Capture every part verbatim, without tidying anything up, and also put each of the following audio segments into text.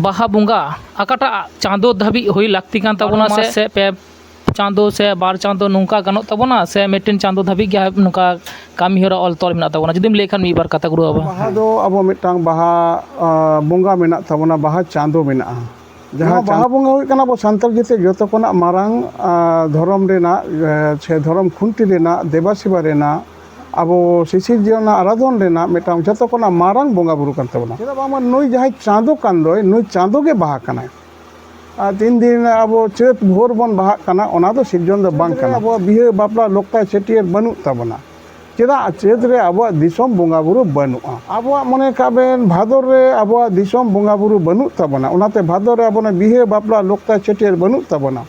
ᱵᱟᱦᱟ ᱵᱚᱸᱜᱟ ᱚᱠᱟᱴᱟᱜ ᱪᱟᱸᱫᱚ ᱫᱷᱟᱹᱵᱤᱡ ᱦᱩᱭ ᱞᱟᱹᱠᱛᱤ ᱠᱟᱱ ᱛᱟᱵᱚᱱᱟ? ᱵᱟᱨᱚ ᱢᱟᱥ ᱥᱮ ᱥᱮ ᱯᱮ ᱪᱟᱸᱫᱚ ᱥᱮ ᱵᱟᱨ ᱪᱟᱸᱫᱚ ᱱᱚᱝᱠᱟ ᱜᱟᱱᱚᱜ ᱛᱟᱵᱚᱱᱟ, ᱥᱮ ᱢᱤᱫᱴᱮᱱ ᱪᱟᱸᱫᱚ ᱫᱷᱟᱹᱵᱤᱡ ᱜᱮ ᱱᱚᱝᱠᱟ ᱠᱟᱹᱢᱤ ᱦᱚᱨᱟ ᱚᱞ ᱛᱚᱞ ᱢᱮᱱᱟᱜ ᱛᱟᱵᱚᱱᱟ? ᱡᱩᱫᱤᱢ ᱞᱟᱹᱭ ᱠᱷᱟᱱ ᱢᱤᱫ ᱵᱟᱨ ᱠᱟᱛᱷᱟ ᱜᱩᱨᱩ ᱵᱟᱵᱟ᱾ ᱵᱟᱦᱟ ᱫᱚ ᱟᱵᱚ ᱢᱤᱫᱴᱟᱝ ᱵᱟᱦᱟ, ᱟ, ᱵᱚᱸᱜᱟ ᱢᱮᱱᱟᱜ ᱛᱟᱵᱚᱱᱟ, ᱵᱟᱦᱟ ᱪᱟᱸᱫᱚ ᱢᱮᱱᱟᱜᱼᱟ᱾ ᱡᱟᱦᱟᱸ ᱱᱚᱣᱟ ᱵᱟᱦᱟ ᱪᱟᱸᱫᱚ ᱵᱚᱸᱜᱟ ᱦᱩᱭᱩᱜ ᱠᱟᱱᱟ ᱟᱵᱚ ᱥᱟᱱᱛᱟᱲ ᱡᱟᱹᱛᱤ ᱡᱚᱛᱚ ᱠᱷᱚᱱᱟᱜ ᱢᱟᱨᱟᱝ, ᱟ, ᱫᱷᱚᱨᱚᱢ ᱨᱮᱱᱟᱜ, ᱮ, ᱥᱮ ᱫᱷᱚᱨᱚᱢ ᱠᱷᱩᱱᱴᱤ ᱨᱮᱱᱟᱜ, ᱫᱮᱵᱟ ᱥᱮᱵᱟ ᱨᱮᱱᱟᱜ, ᱟᱵᱚ ᱥᱤᱥᱤᱨᱡᱟᱹᱣ ᱨᱮᱱᱟᱜ ᱟᱨᱟᱫᱷᱚᱱ ᱨᱮᱱᱟᱜ ᱢᱤᱫᱴᱟᱝ ᱡᱚᱛᱚ ᱠᱷᱚᱱᱟᱜ ᱢᱟᱨᱟᱝ ᱵᱚᱸᱜᱟ ᱵᱩᱨᱩ ᱠᱟᱱ ᱛᱟᱵᱚᱱᱟ᱾ ᱪᱮᱫᱟᱜ ᱵᱟᱝᱢᱟ ᱱᱩᱭ ᱡᱟᱦᱟᱸᱭ ᱪᱟᱸᱫᱚ ᱠᱟᱱ ᱫᱚᱭ, ᱱᱩᱭ ᱪᱟᱸᱫᱚ ᱜᱮ ᱵᱟᱦᱟ ᱠᱟᱱᱟᱭ᱾ ᱟᱨ ᱛᱤᱱ ᱫᱤᱱ ᱟᱵᱚ ᱪᱟᱹᱛ ᱵᱷᱳᱨ ᱵᱚᱱ ᱵᱟᱦᱟᱜ ᱠᱟᱱᱟ, ᱚᱱᱟ ᱫᱚ ᱥᱤᱨᱡᱚᱱ ᱫᱚ ᱵᱟᱝ ᱠᱟᱱᱟ᱾ ᱟᱵᱚᱣᱟᱜ ᱵᱤᱦᱟᱹ ᱵᱟᱯᱞᱟ ᱞᱚᱠᱛᱟ ᱪᱷᱟᱹᱴᱭᱟᱹᱨ ᱵᱟᱹᱱᱩᱜ ᱛᱟᱵᱚᱱᱟ᱾ ᱪᱮᱫᱟᱜ ᱪᱟᱹᱛ ᱨᱮ ᱟᱵᱚᱣᱟᱜ ᱫᱤᱥᱚᱢ ᱵᱚᱸᱜᱟ ᱵᱩᱨᱩ ᱵᱟᱹᱱᱩᱜᱼᱟ? ᱟᱵᱚᱣᱟᱜ ᱢᱚᱱᱮ ᱠᱟᱜ ᱵᱮᱱ ᱵᱷᱟᱫᱚᱨ ᱨᱮ ᱟᱵᱚᱣᱟᱜ ᱫᱤᱥᱚᱢ ᱵᱚᱸᱜᱟ ᱵᱩᱨᱩ ᱵᱟᱹᱱᱩᱜ ᱛᱟᱵᱚᱱᱟ, ᱚᱱᱟᱛᱮ ᱵᱷᱟᱫᱚᱨ ᱨᱮ ᱟᱵᱚᱱᱟᱜ ᱵᱤᱦᱟᱹ ᱵᱟᱯᱞᱟ ᱞᱚᱠᱛᱟ ᱪᱷᱟᱹᱴᱭᱟᱹᱨ ᱵᱟᱹᱱᱩᱜ ᱛᱟᱵᱚᱱᱟ᱾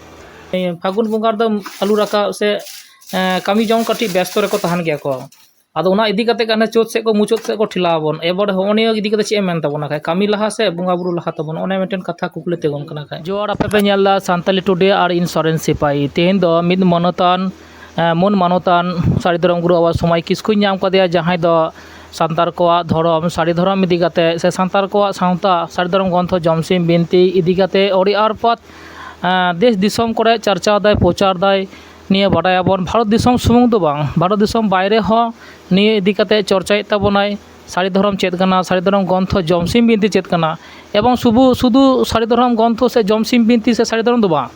ᱯᱷᱟᱹᱜᱩᱱ ᱵᱚᱸᱜᱟ ᱨᱮᱫᱚ ᱟᱹᱞᱩ ᱨᱟᱠᱟᱵ ᱥᱮ, ᱮᱸ, ᱠᱟᱹᱢᱤ ᱡᱚᱝ ᱠᱟᱹᱴᱤᱡ ᱵᱮᱥᱛᱚ ᱨᱮᱠᱚ ᱛᱟᱦᱮᱱ ᱜᱮᱭᱟ ᱠᱚ᱾ ᱟᱫᱚ ᱚᱱᱟ ᱤᱫᱤ ᱠᱟᱛᱮ ᱜᱮ ᱦᱟᱱᱮ ᱪᱟᱹᱛ ᱥᱮᱫ ᱠᱚ, ᱢᱩᱪᱟᱹᱫ ᱥᱮᱫ ᱠᱚ ᱴᱷᱮᱞᱟᱣ ᱟᱵᱚᱱ᱾ ᱮᱵᱟᱨ ᱦᱚᱸᱜᱼᱚ ᱱᱤᱭᱟᱹ ᱤᱫᱤ ᱠᱟᱛᱮ ᱪᱮᱫ ᱮᱢ ᱢᱮᱱ ᱛᱟᱵᱚᱱᱟ ᱠᱷᱟᱡ? ᱠᱟᱹᱢᱤ ᱞᱟᱦᱟ ᱥᱮ ᱵᱚᱸᱜᱟ ᱵᱩᱨᱩ ᱞᱟᱦᱟ ᱛᱟᱵᱚᱱ? ᱚᱱᱮ ᱢᱤᱫᱴᱮᱱ ᱠᱟᱛᱷᱟ ᱠᱩᱠᱞᱤ ᱛᱤᱸᱜᱩᱱ ᱠᱟᱱᱟ ᱠᱷᱟᱡ᱾ ᱡᱚᱦᱟᱨ, ᱟᱯᱮ ᱯᱮ ᱧᱮᱞ ᱮᱫᱟ ᱥᱟᱱᱛᱟᱞᱤ ᱴᱩᱰᱮ ᱟᱨ ᱤᱧ ᱥᱚᱨᱮᱱ ᱥᱤᱯᱟᱹᱦᱤ᱾ ᱛᱮᱦᱮᱧ ᱫᱚ ᱢᱤᱫ ᱢᱟᱱᱚᱛᱟᱱ, ᱮᱸ, ᱢᱟᱹᱱ ᱢᱟᱱᱚᱛᱟᱱ ᱥᱟᱹᱨᱤ ᱫᱷᱚᱨᱚᱢ ᱜᱩᱨᱩ ᱵᱟᱵᱟ ᱥᱚᱢᱟᱭ ᱠᱤᱥᱠᱩᱧ ᱧᱟᱢ ᱠᱟᱫᱮᱭᱟ, ᱡᱟᱦᱟᱸᱭ ᱫᱚ ᱥᱟᱱᱛᱟᱲ ᱠᱚᱣᱟᱜ ᱫᱷᱚᱨᱚᱢ, ᱥᱟᱹᱨᱤ ᱫᱷᱚᱨᱚᱢ ᱤᱫᱤ ᱠᱟᱛᱮ ᱥᱮ ᱥᱟᱱᱛᱟᱲ ᱠᱚᱣᱟᱜ ᱥᱟᱶᱛᱟ, ᱥᱟᱹᱨᱤ ᱫᱷᱚᱨᱚᱢ ᱜᱨᱚᱱᱛᱷᱚ ᱡᱚᱢᱥᱤᱢ ᱵᱤᱱᱛᱤ ᱤᱫᱤ ᱠᱟᱛᱮ ᱟᱹᱰᱤ ᱟᱨᱯᱟᱛ, ᱮᱸ, ᱫᱮᱥ ᱫᱤᱥᱚᱢ ᱠᱚᱨᱮ ᱪᱟᱨᱪᱟᱣ ᱫᱟᱭ, ᱯᱨᱚᱪᱟᱨ ᱫᱟᱭ᱾ ᱱᱤᱭᱟᱹ ᱵᱟᱰᱟᱭᱟᱵᱚᱱ ᱵᱷᱟᱨᱚᱛ ᱫᱤᱥᱚᱢ ᱥᱩᱢᱩᱝ ᱫᱚ ᱵᱟᱝ, ᱵᱷᱟᱨᱚᱛ ᱫᱤᱥᱚᱢ ᱵᱟᱭᱨᱮ ᱦᱚᱸ ᱱᱤᱭᱟᱹ ᱤᱫᱤ ᱠᱟᱛᱮ ᱪᱚᱨᱪᱟᱭᱮᱫ ᱛᱟᱵᱚᱱᱟᱭ᱾ ᱥᱟᱹᱨᱤ ᱫᱷᱚᱨᱚᱢ ᱪᱮᱫ ᱠᱟᱱᱟ, ᱥᱟᱹᱨᱤ ᱫᱷᱚᱨᱚᱢ ᱜᱨᱚᱱᱛᱷᱚ ᱡᱚᱢᱥᱤᱢ ᱵᱤᱱᱛᱤ ᱪᱮᱫ ᱠᱟᱱᱟ, ᱮᱵᱚᱝ ᱥᱩᱫᱷᱩ, ᱥᱩᱫᱷᱩ ᱥᱟᱹᱨᱤ ᱫᱷᱚᱨᱚᱢ ᱜᱨᱚᱱᱛᱷᱚ ᱥᱮ ᱡᱚᱢᱥᱤᱢ ᱵᱤᱱᱛᱤ ᱥᱮ ᱥᱟᱹᱨᱤ ᱫᱷᱚᱨᱚᱢ ᱫᱚ ᱵᱟᱝ,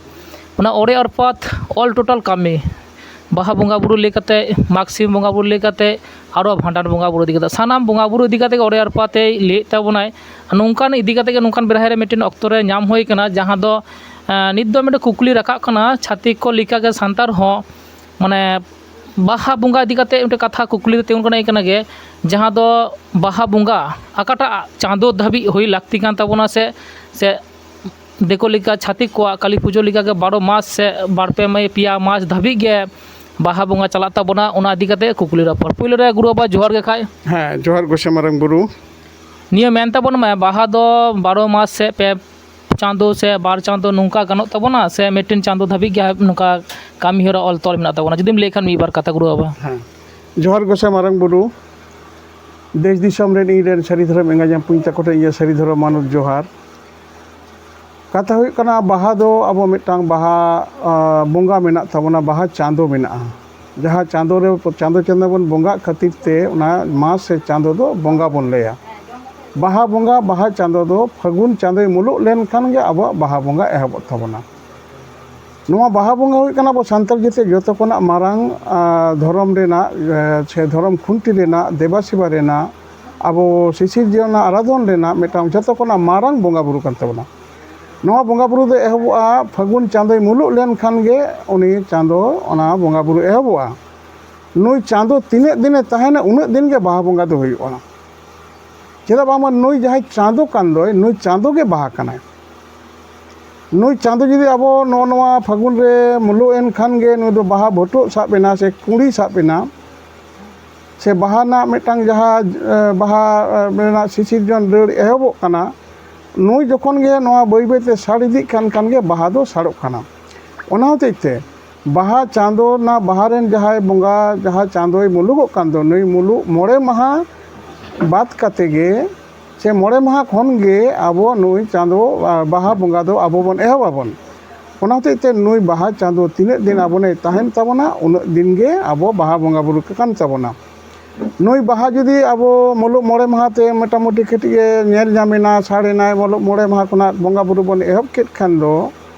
ᱚᱱᱟ ᱚᱲᱮ ᱟᱨᱯᱟᱛ all total ᱠᱟᱹᱢᱤ, ᱵᱟᱦᱟ ᱵᱚᱸᱜᱟ ᱵᱩᱨᱩ ᱞᱟᱹᱭ ᱠᱟᱛᱮ, ᱢᱟᱜᱽ ᱥᱤᱢ ᱵᱚᱸᱜᱟ ᱵᱩᱨᱩ ᱞᱟᱹᱭ ᱠᱟᱛᱮ, ᱟᱨᱚ ᱵᱷᱟᱸᱰᱟᱱ ᱵᱚᱸᱜᱟ ᱵᱩᱨᱩ ᱤᱫᱤ ᱠᱟᱛᱮ, ᱥᱟᱱᱟᱢ ᱵᱚᱸᱜᱟ ᱵᱩᱨᱩ ᱤᱫᱤ ᱠᱟᱛᱮ ᱜᱮ ᱚᱲᱮ ᱟᱨᱯᱟᱛᱮ ᱞᱟᱹᱭᱮᱫ ᱛᱟᱵᱚᱱᱟᱭ᱾ ᱱᱚᱝᱠᱟᱱ ᱤᱫᱤ ᱠᱟᱛᱮ ᱜᱮ ᱱᱚᱝᱠᱟᱱ ᱵᱮᱲᱦᱟᱭ ᱨᱮ ᱢᱤᱫᱴᱮᱱ ᱚᱠᱛᱚ ᱨᱮ ᱧᱟᱢ ᱦᱩᱭ ᱠᱟᱱᱟ, ᱡᱟᱦᱟᱸ ᱫᱚ, ᱮᱸ, ᱱᱤᱛ ᱫᱚ ᱢᱤᱫᱴᱮᱱ ᱠᱩᱠᱞᱤ ᱨᱟᱠᱟᱵ ᱠᱟᱱᱟ, ᱪᱷᱟᱹᱛᱤᱠ ᱠᱚ ᱞᱮᱠᱟ ᱜᱮ ᱥᱟᱱᱛᱟᱲ ᱦᱚᱸ, ᱢᱟᱱᱮ, ᱵᱟᱦᱟ ᱵᱚᱸᱜᱟ ᱤᱫᱤ ᱠᱟᱛᱮ ᱢᱤᱫᱴᱮᱱ ᱠᱟᱛᱷᱟ ᱠᱩᱠᱞᱤ ᱨᱮ ᱛᱤᱸᱜᱩᱱ ᱠᱟᱱᱟ, ᱤᱭᱟᱹ ᱠᱟᱱᱟ ᱜᱮ, ᱡᱟᱦᱟᱸ ᱫᱚ ᱵᱟᱦᱟ ᱵᱚᱸᱜᱟ ᱚᱠᱟᱴᱟᱜ ᱪᱟᱸᱫᱚ ᱫᱷᱟᱹᱵᱤᱡ ᱦᱩᱭ ᱞᱟᱹᱠᱛᱤ ᱠᱟᱱ ᱛᱟᱵᱚᱱᱟ ᱥᱮ, ᱥᱮ ᱫᱤᱠᱩ ᱞᱮᱠᱟ, ᱪᱷᱟᱹᱛᱤᱠ ᱠᱚᱣᱟᱜ ᱠᱟᱹᱞᱤ ᱯᱩᱡᱟᱹ ᱞᱮᱠᱟ ᱜᱮ ᱵᱟᱨᱚ ᱢᱟᱥ ᱥᱮ ᱵᱟᱨ ᱯᱮ ᱢᱟᱹᱭ ᱯᱮᱭᱟ ᱢᱟᱥ ᱫᱷᱟᱹᱵᱤᱡ ᱜᱮ ᱵᱟᱦᱟ ᱵᱚᱸᱜᱟ ᱪᱟᱞᱟᱜ ᱛᱟᱵᱚᱱᱟ, ᱚᱱᱟ ᱤᱫᱤ ᱠᱟᱛᱮ ᱠᱩᱠᱞᱤ ᱨᱚᱯᱚᱲ᱾ ᱯᱩᱭᱞᱩ ᱨᱮ ᱜᱩᱨᱩ ᱵᱟᱵᱟ ᱡᱚᱦᱟᱨ ᱜᱮ ᱠᱷᱟᱡ᱾ ᱦᱮᱸ, ᱡᱚᱦᱟᱨ ᱜᱚᱸᱥᱟᱭ ᱢᱟᱨᱟᱝ ᱵᱩᱨᱩ᱾ ᱱᱤᱭᱟᱹ ᱢᱮᱱ ᱛᱟᱵᱚᱱ ᱢᱮ, ᱵᱟᱦᱟ ᱫᱚ ᱵᱟᱨᱚ ᱢᱟᱥ ᱥᱮ ᱯᱮ ᱪᱟᱸᱫᱚ ᱥᱮ ᱵᱟᱨ ᱪᱟᱸᱫᱚ ᱱᱚᱝᱠᱟ ᱜᱟᱱᱚᱜ ᱛᱟᱵᱚᱱᱟ, ᱥᱮ ᱢᱤᱫᱴᱮᱱ ᱪᱟᱸᱫᱚ ᱫᱷᱟᱹᱵᱤᱡ ᱜᱮ ᱱᱚᱝᱠᱟ ᱠᱟᱹᱢᱤ ᱦᱚᱨᱟ ᱚᱞ ᱛᱚᱞ ᱢᱮᱱᱟᱜ ᱛᱟᱵᱚᱱᱟ? ᱡᱩᱫᱤᱢ ᱞᱟᱹᱭ ᱠᱷᱟᱱ ᱢᱤᱫ ᱵᱟᱨ ᱠᱟᱛᱷᱟ ᱜᱩᱨᱩ ᱵᱟᱵᱟ᱾ ᱦᱮᱸ, ᱡᱚᱦᱟᱨ ᱜᱚᱸᱥᱟᱭ ᱢᱟᱨᱟᱝ ᱵᱩᱨᱩ᱾ ᱫᱮᱥ ᱫᱤᱥᱚᱢ ᱨᱮᱱ ᱤᱧ ᱨᱮᱱ ᱥᱟᱹᱨᱤ ᱫᱷᱚᱨᱚᱢ ᱮᱸᱜᱟ ᱡᱟᱢᱯᱩᱧ ᱛᱟᱠᱚ ᱴᱷᱮᱱ ᱤᱧᱟᱹᱜ ᱥᱟᱹᱨᱤ ᱫᱷᱚᱨᱚᱢ ᱢᱟᱱᱚᱛ ᱡᱚᱦᱟᱨ᱾ ᱠᱟᱛᱷᱟ ᱦᱩᱭᱩᱜ ᱠᱟᱱᱟ, ᱵᱟᱦᱟ ᱫᱚ ᱟᱵᱚ ᱢᱤᱫᱴᱟᱝ ᱵᱟᱦᱟ ᱵᱚᱸᱜᱟ ᱢᱮᱱᱟᱜ ᱛᱟᱵᱚᱱᱟ, ᱵᱟᱦᱟ ᱪᱟᱸᱫᱚ ᱢᱮᱱᱟᱜᱼᱟ᱾ ᱡᱟᱦᱟᱸ ᱪᱟᱸᱫᱚ ᱨᱮ ᱪᱟᱸᱫᱚ ᱪᱟᱸᱫᱚ ᱵᱚᱱ ᱵᱚᱸᱜᱟᱜ ᱠᱷᱟᱹᱛᱤᱨ ᱛᱮ ᱚᱱᱟ ᱢᱟᱥ ᱥᱮ ᱪᱟᱸᱫᱚ ᱫᱚ ᱵᱚᱸᱜᱟ ᱵᱚᱱ ᱞᱟᱹᱭᱟ᱾ ᱵᱟᱦᱟ ᱵᱚᱸᱜᱟ, ᱵᱟᱦᱟ ᱪᱟᱸᱫᱚ ᱫᱚ ᱯᱷᱟᱹᱜᱩᱱ ᱪᱟᱸᱫᱚᱭ ᱢᱩᱞᱩᱜ ᱞᱮᱱᱠᱷᱟᱱ ᱜᱮ ᱟᱵᱚᱣᱟᱜ ᱵᱟᱦᱟ ᱵᱚᱸᱜᱟ ᱮᱦᱚᱵᱚᱜ ᱛᱟᱵᱚᱱᱟ᱾ ᱱᱚᱣᱟ ᱵᱟᱦᱟ ᱵᱚᱸᱜᱟ ᱦᱩᱭᱩᱜ ᱠᱟᱱᱟ ᱟᱵᱚ ᱥᱟᱱᱛᱟᱲ ᱡᱟᱹᱛᱤ ᱡᱚᱛᱚ ᱠᱷᱚᱱᱟᱜ ᱢᱟᱨᱟᱝ ᱫᱷᱚᱨᱚᱢ ᱨᱮᱱᱟᱜ ᱥᱮ ᱫᱷᱚᱨᱚᱢ ᱠᱷᱩᱱᱴᱤ ᱨᱮᱱᱟᱜ, ᱫᱮᱵᱟ ᱥᱮᱵᱟ ᱨᱮᱱᱟᱜ, ᱟᱵᱚ ᱥᱤᱥᱤᱨᱡᱟᱹᱣᱱᱟ ᱟᱨᱟᱫᱷᱚᱱ ᱨᱮᱱᱟᱜ ᱢᱤᱫᱴᱟᱝ ᱡᱚᱛᱚ ᱠᱷᱚᱱᱟᱜ ᱢᱟᱨᱟᱝ ᱵᱚᱸᱜᱟ ᱵᱩᱨᱩ ᱠᱟᱱ ᱛᱟᱵᱚᱱᱟ᱾ ᱱᱚᱣᱟ ᱵᱚᱸᱜᱟ ᱵᱩᱨᱩ ᱫᱚ ᱮᱦᱚᱵᱚᱜᱼᱟ ᱯᱷᱟᱹᱜᱩᱱ ᱪᱟᱸᱫᱚᱭ ᱢᱩᱞᱩᱜ ᱞᱮᱱᱠᱷᱟᱱ ᱜᱮ ᱩᱱᱤ ᱪᱟᱸᱫᱚ ᱚᱱᱟ ᱵᱚᱸᱜᱟ ᱵᱩᱨᱩ ᱮᱦᱚᱵᱚᱜᱼᱟ᱾ ᱱᱩᱭ ᱪᱟᱸᱫᱚ ᱛᱤᱱᱟᱹᱜ ᱫᱤᱱᱮ ᱛᱟᱦᱮᱱᱟ ᱩᱱᱟᱹᱜ ᱫᱤᱱ ᱜᱮ ᱵᱟᱦᱟ ᱵᱚᱸᱜᱟ ᱫᱚ ᱦᱩᱭᱩᱜᱼᱟ᱾ ᱪᱮᱫᱟᱜ ᱵᱟᱝᱢᱟ ᱱᱩᱭ ᱡᱟᱦᱟᱸᱭ ᱪᱟᱸᱫᱚ ᱠᱟᱱ ᱫᱚᱭ, ᱱᱩᱭ ᱪᱟᱸᱫᱚ ᱜᱮ ᱵᱟᱦᱟ ᱠᱟᱱᱟᱭ᱾ ᱱᱩᱭ ᱪᱟᱸᱫᱚ ᱡᱩᱫᱤ ᱟᱵᱚ ᱱᱚᱜᱼᱚ ᱱᱚᱣᱟ ᱯᱷᱟᱹᱜᱩᱱ ᱨᱮ ᱢᱩᱞᱩᱜ ᱮᱱ ᱠᱷᱟᱱ ᱜᱮ ᱱᱩᱭ ᱫᱚ ᱵᱟᱦᱟ ᱵᱷᱚᱴᱳᱜ ᱥᱟᱵ ᱮᱱᱟ ᱥᱮ ᱠᱩᱸᱲᱤ ᱥᱟᱵ ᱮᱱᱟ, ᱥᱮ ᱵᱟᱦᱟ ᱨᱮᱱᱟᱜ ᱢᱤᱫᱴᱟᱝ ᱡᱟᱦᱟᱸ ᱵᱟᱦᱟ ᱨᱮᱱᱟᱜ ᱥᱤᱥᱤᱨᱡᱚᱱ ᱰᱟᱹᱨ ᱮᱦᱚᱵᱚᱜ ᱠᱟᱱᱟ, ᱱᱩᱭ ᱡᱚᱠᱷᱚᱱ ᱜᱮ ᱱᱚᱣᱟ ᱵᱟᱹᱭ ᱵᱟᱹᱭ ᱛᱮ ᱥᱟᱲ ᱤᱫᱤᱜ ᱠᱟᱱ ᱠᱷᱟᱱ ᱜᱮ ᱵᱟᱦᱟ ᱫᱚ ᱥᱟᱲᱚᱜ ᱠᱟᱱᱟ᱾ ᱚᱱᱟ ᱦᱚᱛᱮᱡ ᱛᱮ ᱵᱟᱦᱟ ᱪᱟᱸᱫᱚ ᱨᱮᱱᱟᱜ, ᱵᱟᱦᱟ ᱨᱮᱱ ᱡᱟᱦᱟᱸᱭ ᱵᱚᱸᱜᱟ, ᱡᱟᱦᱟᱸ ᱪᱟᱸᱫᱚᱭ ᱢᱩᱞᱩᱜᱚᱜ ᱠᱟᱱ ᱫᱚ, ᱱᱩᱭ ᱢᱩᱞᱩᱜ ᱢᱚᱬᱮ ᱢᱟᱦᱟ ᱵᱟᱫ ᱠᱟᱛᱮ ᱜᱮ ᱥᱮ ᱢᱚᱬᱮ ᱢᱟᱦᱟ ᱠᱷᱚᱱ ᱜᱮ ᱟᱵᱚ ᱱᱩᱭ ᱪᱟᱸᱫᱚ ᱵᱟᱦᱟ ᱵᱚᱸᱜᱟ ᱫᱚ ᱟᱵᱚ ᱵᱚᱱ ᱮᱦᱚᱵ ᱟᱵᱚᱱ᱾ ᱚᱱᱟ ᱦᱚᱛᱮᱡ ᱛᱮ ᱱᱩᱭ ᱵᱟᱦᱟ ᱪᱟᱸᱫᱚ ᱛᱤᱱᱟᱹᱜ ᱫᱤᱱ ᱟᱵᱚᱱᱮ ᱛᱟᱦᱮᱱ ᱛᱟᱵᱚᱱᱟ, ᱩᱱᱟᱹᱜ ᱫᱤᱱ ᱜᱮ ᱟᱵᱚ ᱵᱟᱦᱟ ᱵᱚᱸᱜᱟ ᱵᱩᱨᱩ ᱠᱟᱱ ᱛᱟᱵᱚᱱᱟ᱾ ᱱᱩᱭ ᱵᱟᱦᱟ ᱡᱩᱫᱤ ᱟᱵᱚ ᱢᱩᱞᱩᱜ ᱢᱚᱬᱮ ᱢᱟᱦᱟ ᱛᱮ ᱢᱚᱴᱟᱢᱩᱴᱤ ᱠᱟᱹᱴᱤᱡ ᱮ ᱧᱮᱞ ᱧᱟᱢ ᱮᱱᱟ, ᱥᱟᱲ ᱮᱱᱟᱭ, ᱢᱩᱞᱩᱜ ᱢᱚᱬᱮ ᱢᱟᱦᱟ ᱠᱷᱚᱱᱟᱜ ᱵᱚᱸᱜᱟ ᱵᱩᱨᱩ ᱵᱚᱱ ᱮᱦᱚᱵ ᱠᱮᱫ ᱠᱷᱟᱱ ᱫᱚ,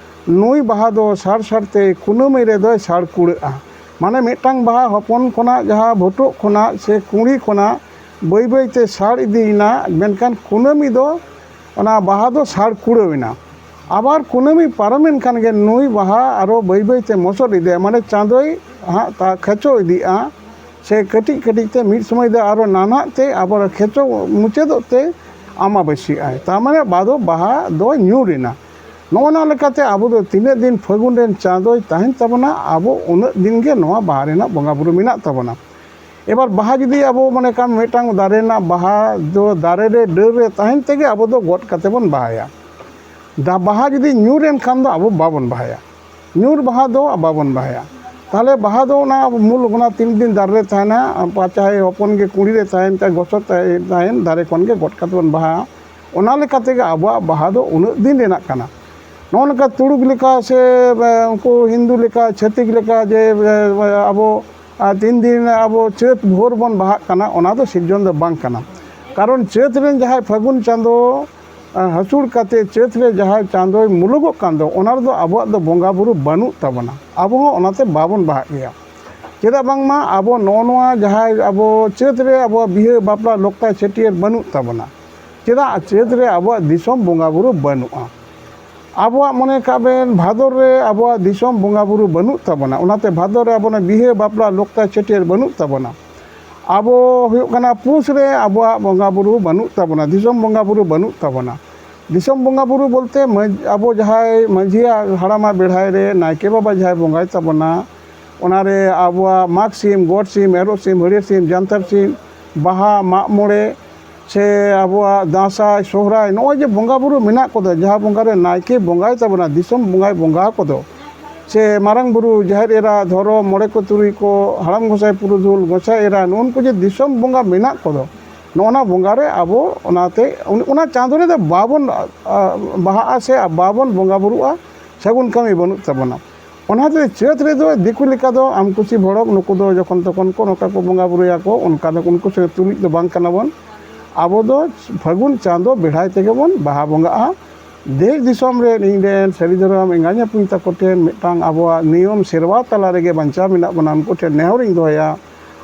ᱱᱩᱭ ᱵᱟᱦᱟ ᱫᱚ ᱥᱟᱲ ᱥᱟᱲ ᱛᱮ ᱠᱩᱱᱟᱹᱢᱤ ᱨᱮᱫᱚᱭ ᱥᱟᱲ ᱠᱩᱲᱟᱹᱜᱼᱟ᱾ ᱢᱟᱱᱮ ᱢᱤᱫᱴᱟᱝ ᱵᱟᱦᱟ ᱦᱚᱯᱚᱱ ᱠᱷᱚᱱᱟᱜ, ᱡᱟᱦᱟᱸ ᱵᱷᱩᱴᱩᱜ ᱠᱷᱚᱱᱟᱜ ᱥᱮ ᱠᱩᱸᱲᱤ ᱠᱷᱚᱱᱟᱜ ᱵᱟᱹᱭ ᱵᱟᱹᱭ ᱛᱮ ᱥᱟᱲ ᱤᱫᱤᱭᱮᱱᱟ, ᱢᱮᱱᱠᱷᱟᱱ ᱠᱩᱱᱟᱹᱢᱤ ᱫᱚ ᱚᱱᱟ ᱵᱟᱦᱟ ᱫᱚ ᱥᱟᱲ ᱠᱩᱲᱟᱹᱣ ᱮᱱᱟ᱾ ᱟᱵᱟᱨ ᱠᱩᱱᱟᱹᱢᱤ ᱯᱟᱨᱚᱢᱮᱱ ᱠᱷᱟᱱ ᱜᱮ ᱱᱩᱭ ᱵᱟᱦᱟ ᱟᱨᱚ ᱵᱟᱹᱭ ᱵᱟᱹᱭ ᱛᱮ ᱢᱚᱥᱚᱫ ᱤᱫᱤᱭᱟ, ᱢᱟᱱᱮ ᱪᱟᱸᱫᱚᱭ ᱦᱟᱸᱜ ᱛᱟ ᱠᱷᱮᱪᱚ ᱤᱫᱤᱜᱼᱟ᱾ ᱥᱮ ᱠᱟᱹᱴᱤᱡ ᱠᱟᱹᱴᱤᱡ ᱛᱮ ᱢᱤᱫ ᱥᱚᱢᱚᱭ ᱫᱚ ᱟᱨᱚ ᱱᱟᱱᱦᱟᱜ ᱛᱮ ᱟᱵᱟᱨ ᱠᱷᱮᱪᱚ ᱢᱩᱪᱟᱹᱫᱚᱜ ᱛᱮ ᱟᱢᱟᱵᱟᱹᱥᱤᱭᱟᱜᱼᱟᱭ᱾ ᱛᱟᱨ ᱢᱟᱱᱮ ᱵᱟᱫᱚ ᱵᱟᱦᱟ ᱫᱚ ᱧᱩᱨ ᱮᱱᱟ᱾ ᱱᱚᱜᱼᱚ ᱱᱚᱣᱟ ᱞᱮᱠᱟᱛᱮ ᱟᱵᱚ ᱫᱚ ᱛᱤᱱᱟᱹᱜ ᱫᱤᱱ ᱯᱷᱟᱹᱜᱩᱱ ᱨᱮᱱ ᱪᱟᱸᱫᱚᱭ ᱛᱟᱦᱮᱱ ᱛᱟᱵᱚᱱᱟ, ᱟᱵᱚ ᱩᱱᱟᱹᱜ ᱫᱤᱱ ᱜᱮ ᱱᱚᱣᱟ ᱵᱟᱦᱟ ᱨᱮᱱᱟᱜ ᱵᱚᱸᱜᱟ ᱵᱩᱨᱩ ᱢᱮᱱᱟᱜ ᱛᱟᱵᱚᱱᱟ᱾ ᱮᱵᱟᱨ ᱵᱟᱦᱟ ᱡᱩᱫᱤ ᱟᱵᱚ ᱢᱚᱱᱮ ᱠᱟᱜ ᱢᱮ ᱢᱤᱫᱴᱟᱝ ᱫᱟᱨᱮ ᱨᱮᱱᱟᱜ ᱵᱟᱦᱟ ᱫᱚ ᱫᱟᱨᱮ ᱨᱮ ᱰᱟᱹᱨ ᱨᱮ ᱛᱟᱦᱮᱱ ᱛᱮᱜᱮ ᱟᱵᱚ ᱫᱚ ᱜᱚᱫ ᱠᱟᱛᱮ ᱵᱚᱱ ᱵᱟᱦᱟᱭᱟ᱾ ᱫᱟ ᱵᱟᱦᱟ ᱡᱩᱫᱤ ᱧᱩᱨ ᱮᱱ ᱠᱷᱟᱱ ᱫᱚ ᱟᱵᱚ ᱵᱟᱵᱚᱱ ᱵᱟᱦᱟᱭᱟ, ᱧᱩᱨ ᱵᱟᱦᱟ ᱫᱚ ᱵᱟᱵᱚᱱ ᱵᱟᱦᱟᱭᱟ᱾ ᱛᱟᱦᱚᱞᱮ ᱵᱟᱦᱟ ᱫᱚ ᱚᱱᱟ ᱢᱩᱞ ᱚᱱᱟ ᱛᱤᱱ ᱫᱤᱱ ᱫᱟᱨᱮ ᱨᱮ ᱛᱟᱦᱮᱱᱟ, ᱪᱟᱦᱮ ᱦᱚᱯᱚᱱ ᱜᱮ ᱠᱩᱲᱤ ᱨᱮ ᱛᱟᱦᱮᱱ, ᱪᱟᱦᱮ ᱜᱚᱥᱚ ᱛᱟᱦᱮᱱ, ᱛᱟᱦᱮᱱ, ᱫᱟᱨᱮ ᱠᱷᱚᱱ ᱜᱮ ᱜᱚᱫ ᱠᱟᱛᱮ ᱵᱚᱱ ᱵᱟᱦᱟᱜᱼᱟ᱾ ᱚᱱᱟ ᱞᱮᱠᱟ ᱛᱮᱜᱮ ᱟᱵᱚᱣᱟᱜ ᱵᱟᱦᱟ ᱫᱚ ᱩᱱᱟᱹᱜ ᱫᱤᱱ ᱨᱮᱱᱟᱜ ᱠᱟᱱᱟ᱾ ᱱᱚᱜᱼᱚ ᱱᱚᱝᱠᱟ ᱛᱩᱲᱩᱠ ᱞᱮᱠᱟ ᱥᱮ ᱮ, ᱩᱱᱠᱩ ᱦᱤᱱᱫᱩ ᱞᱮᱠᱟ, ᱪᱷᱟᱹᱛᱤᱠ ᱞᱮᱠᱟ ᱡᱮ ᱮ, ᱟᱵᱚ ᱟᱨ ᱛᱤᱱ ᱫᱤᱱ ᱟᱵᱚ ᱪᱟᱹᱛ ᱵᱷᱳᱨ ᱵᱚᱱ ᱵᱟᱦᱟᱜ ᱠᱟᱱᱟ, ᱚᱱᱟ ᱫᱚ ᱥᱤᱨᱡᱚᱱ ᱫᱚ ᱵᱟᱝ ᱠᱟᱱᱟ᱾ ᱠᱟᱨᱚᱱ ᱪᱟᱹᱛ ᱨᱮᱱ ᱡᱟᱦᱟᱸᱭ ᱯᱷᱟᱹᱜᱩᱱ ᱪᱟᱸᱫᱚ ᱟᱨ ᱦᱟᱹᱥᱩᱲ ᱠᱟᱛᱮ ᱪᱟᱹᱛ ᱨᱮ ᱡᱟᱦᱟᱸᱭ ᱪᱟᱸᱫᱚᱭ ᱢᱩᱞᱩᱜᱚᱜ ᱠᱟᱱ ᱫᱚ, ᱚᱱᱟ ᱨᱮᱫᱚ ᱟᱵᱚᱣᱟᱜ ᱫᱚ ᱵᱚᱸᱜᱟ ᱵᱩᱨᱩ ᱵᱟᱹᱱᱩᱜ ᱛᱟᱵᱚᱱᱟ᱾ ᱟᱵᱚ ᱦᱚᱸ ᱚᱱᱟᱛᱮ ᱵᱟᱵᱚᱱ ᱵᱟᱦᱟᱜ ᱜᱮᱭᱟ᱾ ᱪᱮᱫᱟᱜ ᱵᱟᱝᱢᱟ ᱟᱵᱚ ᱱᱚᱜᱼᱚ ᱱᱚᱣᱟ ᱡᱟᱦᱟᱸᱭ ᱟᱵᱚ ᱪᱟᱹᱛ ᱨᱮ ᱟᱵᱚᱣᱟᱜ ᱵᱤᱦᱟᱹ ᱵᱟᱯᱞᱟ ᱞᱚᱠᱛᱟ ᱪᱷᱟᱹᱴᱭᱟᱹᱨ ᱵᱟᱹᱱᱩᱜ ᱛᱟᱵᱚᱱᱟ᱾ ᱪᱮᱫᱟᱜ ᱪᱟᱹᱛ ᱨᱮ ᱟᱵᱚᱣᱟᱜ ᱫᱤᱥᱚᱢ ᱵᱚᱸᱜᱟ ᱵᱩᱨᱩ ᱵᱟᱹᱱᱩᱜᱼᱟ? ᱟᱵᱚᱣᱟᱜ ᱢᱚᱱᱮ ᱠᱟᱜ ᱵᱮᱱ ᱵᱷᱟᱫᱚᱨ ᱨᱮ ᱟᱵᱚᱣᱟᱜ ᱫᱤᱥᱚᱢ ᱵᱚᱸᱜᱟ ᱵᱩᱨᱩ ᱵᱟᱹᱱᱩᱜ ᱛᱟᱵᱚᱱᱟ, ᱚᱱᱟᱛᱮ ᱵᱷᱟᱫᱚᱨ ᱨᱮ ᱟᱵᱚᱱᱟᱜ ᱵᱤᱦᱟᱹ ᱵᱟᱯᱞᱟ ᱞᱚᱠᱛᱟ ᱪᱷᱟᱹᱴᱭᱟᱹᱨ ᱵᱟᱹᱱᱩᱜ ᱛᱟᱵᱚᱱᱟ᱾ ᱟᱵᱚ ᱦᱩᱭᱩᱜ ᱠᱟᱱᱟ ᱯᱩᱥ ᱨᱮ ᱟᱵᱚᱣᱟᱜ ᱵᱚᱸᱜᱟ ᱵᱩᱨᱩ ᱵᱟᱹᱱᱩᱜ ᱛᱟᱵᱚᱱᱟ, ᱫᱤᱥᱚᱢ ᱵᱚᱸᱜᱟ ᱵᱩᱨᱩ ᱵᱟᱹᱱᱩᱜ ᱛᱟᱵᱚᱱᱟ᱾ ᱫᱤᱥᱚᱢ ᱵᱚᱸᱜᱟ ᱵᱩᱨᱩ ᱵᱚᱞᱛᱮ ᱢᱟᱹᱡ-, ᱟᱵᱚ ᱡᱟᱦᱟᱸᱭ ᱢᱟᱹᱡᱷᱤᱭᱟᱜ ᱦᱟᱲᱟᱢᱟᱜ ᱵᱮᱲᱦᱟᱭ ᱨᱮ ᱱᱟᱭᱠᱮ ᱵᱟᱵᱟ ᱡᱟᱦᱟᱸᱭ ᱵᱚᱸᱜᱟᱭ ᱛᱟᱵᱚᱱᱟ, ᱚᱱᱟᱨᱮ ᱟᱵᱚᱣᱟᱜ ᱢᱟᱜᱽ ᱥᱤᱢ, ᱜᱚᱴ ᱥᱤᱢ, ᱮᱨᱚᱜ ᱥᱤᱢ, ᱦᱟᱹᱲᱭᱟᱹᱨ ᱥᱤᱢ, ᱡᱟᱱᱛᱟᱲ ᱥᱤᱢ, ᱵᱟᱦᱟ, ᱢᱟᱜ ᱢᱚᱬᱮ, ᱥᱮ ᱟᱵᱚᱣᱟᱜ ᱫᱟᱸᱥᱟᱭ, ᱥᱚᱦᱨᱟᱭ, ᱱᱚᱜᱼᱚᱭ ᱡᱮ ᱵᱚᱸᱜᱟ ᱵᱩᱨᱩ ᱢᱮᱱᱟᱜ ᱠᱚᱫᱚ, ᱡᱟᱦᱟᱸ ᱵᱚᱸᱜᱟ ᱨᱮ ᱱᱟᱭᱠᱮ ᱵᱚᱸᱜᱟᱭ ᱛᱟᱵᱚᱱᱟ, ᱫᱤᱥᱚᱢ ᱵᱚᱸᱜᱟᱭ ᱵᱚᱸᱜᱟ ᱠᱚᱫᱚ, ᱥᱮ ᱢᱟᱨᱟᱝ ᱵᱩᱨᱩ, ᱡᱟᱦᱮᱨ ᱮᱨᱟ, ᱫᱷᱚᱨᱚᱢ, ᱢᱚᱬᱮ ᱠᱚ ᱛᱩᱨᱩᱭ ᱠᱚ, ᱦᱟᱲᱟᱢ ᱜᱚᱸᱥᱟᱭ ᱯᱩᱨᱩᱫᱷᱩᱞ, ᱜᱚᱸᱥᱟᱭ ᱮᱨᱟ, ᱱᱩᱜᱼᱩ ᱱᱩᱠᱩ ᱡᱮ ᱫᱤᱥᱚᱢ ᱵᱚᱸᱜᱟ ᱢᱮᱱᱟᱜ ᱠᱚᱫᱚ, ᱱᱚᱜᱼᱚ ᱱᱟ ᱵᱚᱸᱜᱟ ᱨᱮ ᱟᱵᱚ ᱚᱱᱟᱛᱮ, ᱚᱱᱟ ᱪᱟᱸᱫᱳ ᱨᱮᱫᱚ ᱵᱟᱵᱚᱱ, ᱟ, ᱵᱟᱦᱟᱜᱼᱟ ᱥᱮ ᱵᱟᱵᱚᱱ ᱵᱚᱸᱜᱟ ᱵᱩᱨᱩᱜᱼᱟ, ᱥᱟᱹᱜᱩᱱ ᱠᱟᱹᱢᱤ ᱵᱟᱹᱱᱩᱜ ᱛᱟᱵᱚᱱᱟ᱾ ᱚᱱᱟᱛᱮ ᱪᱟᱹᱛ ᱨᱮᱫᱚ ᱫᱤᱠᱩ ᱞᱮᱠᱟ ᱫᱚ ᱟᱢ ᱠᱩᱥᱤ ᱵᱷᱚᱲᱚᱠ, ᱱᱩᱠᱩ ᱫᱚ ᱡᱚᱠᱷᱚᱱ ᱛᱚᱠᱷᱚᱱ ᱠᱚ ᱱᱚᱝᱠᱟ ᱠᱚ ᱵᱚᱸᱜᱟ ᱵᱩᱨᱩᱭᱟᱠᱚ, ᱚᱱᱠᱟ ᱫᱚ ᱩᱱᱠᱩ ᱥᱚᱸᱜᱮ ᱛᱩᱞᱩᱡ ᱫᱚ ᱵᱟᱝ ᱠᱟᱱᱟ ᱵᱚᱱ᱾ ᱟᱵᱚ ᱫᱚ ᱯᱷᱟᱹᱜᱩᱱ ᱪᱟᱸᱫᱳ ᱵᱮᱲᱦᱟᱭ ᱛᱮᱜᱮ ᱵᱚᱱ ᱵᱟᱦᱟ ᱵᱚᱸᱜᱟᱜᱼᱟ᱾ ᱫᱮᱥ ᱫᱤᱥᱚᱢ ᱨᱮ ᱤᱧ ᱨᱮᱱ ᱥᱟᱹᱨᱤ ᱫᱷᱚᱨᱚᱢ ᱮᱸᱜᱟ ᱧᱟᱯᱩᱧ ᱛᱟᱠᱚ ᱴᱷᱮᱱ ᱢᱤᱫᱴᱟᱝ ᱟᱵᱚᱣᱟᱜ ᱱᱤᱭᱚᱢ ᱥᱮᱨᱣᱟ ᱛᱟᱞᱟ ᱨᱮᱜᱮ ᱵᱟᱧᱪᱟᱣ ᱢᱮᱱᱟᱜ ᱵᱚᱱᱟ, ᱩᱱᱠᱩ ᱴᱷᱮᱱ ᱱᱮᱦᱚᱨᱤᱧ ᱫᱚᱦᱚᱭᱟ,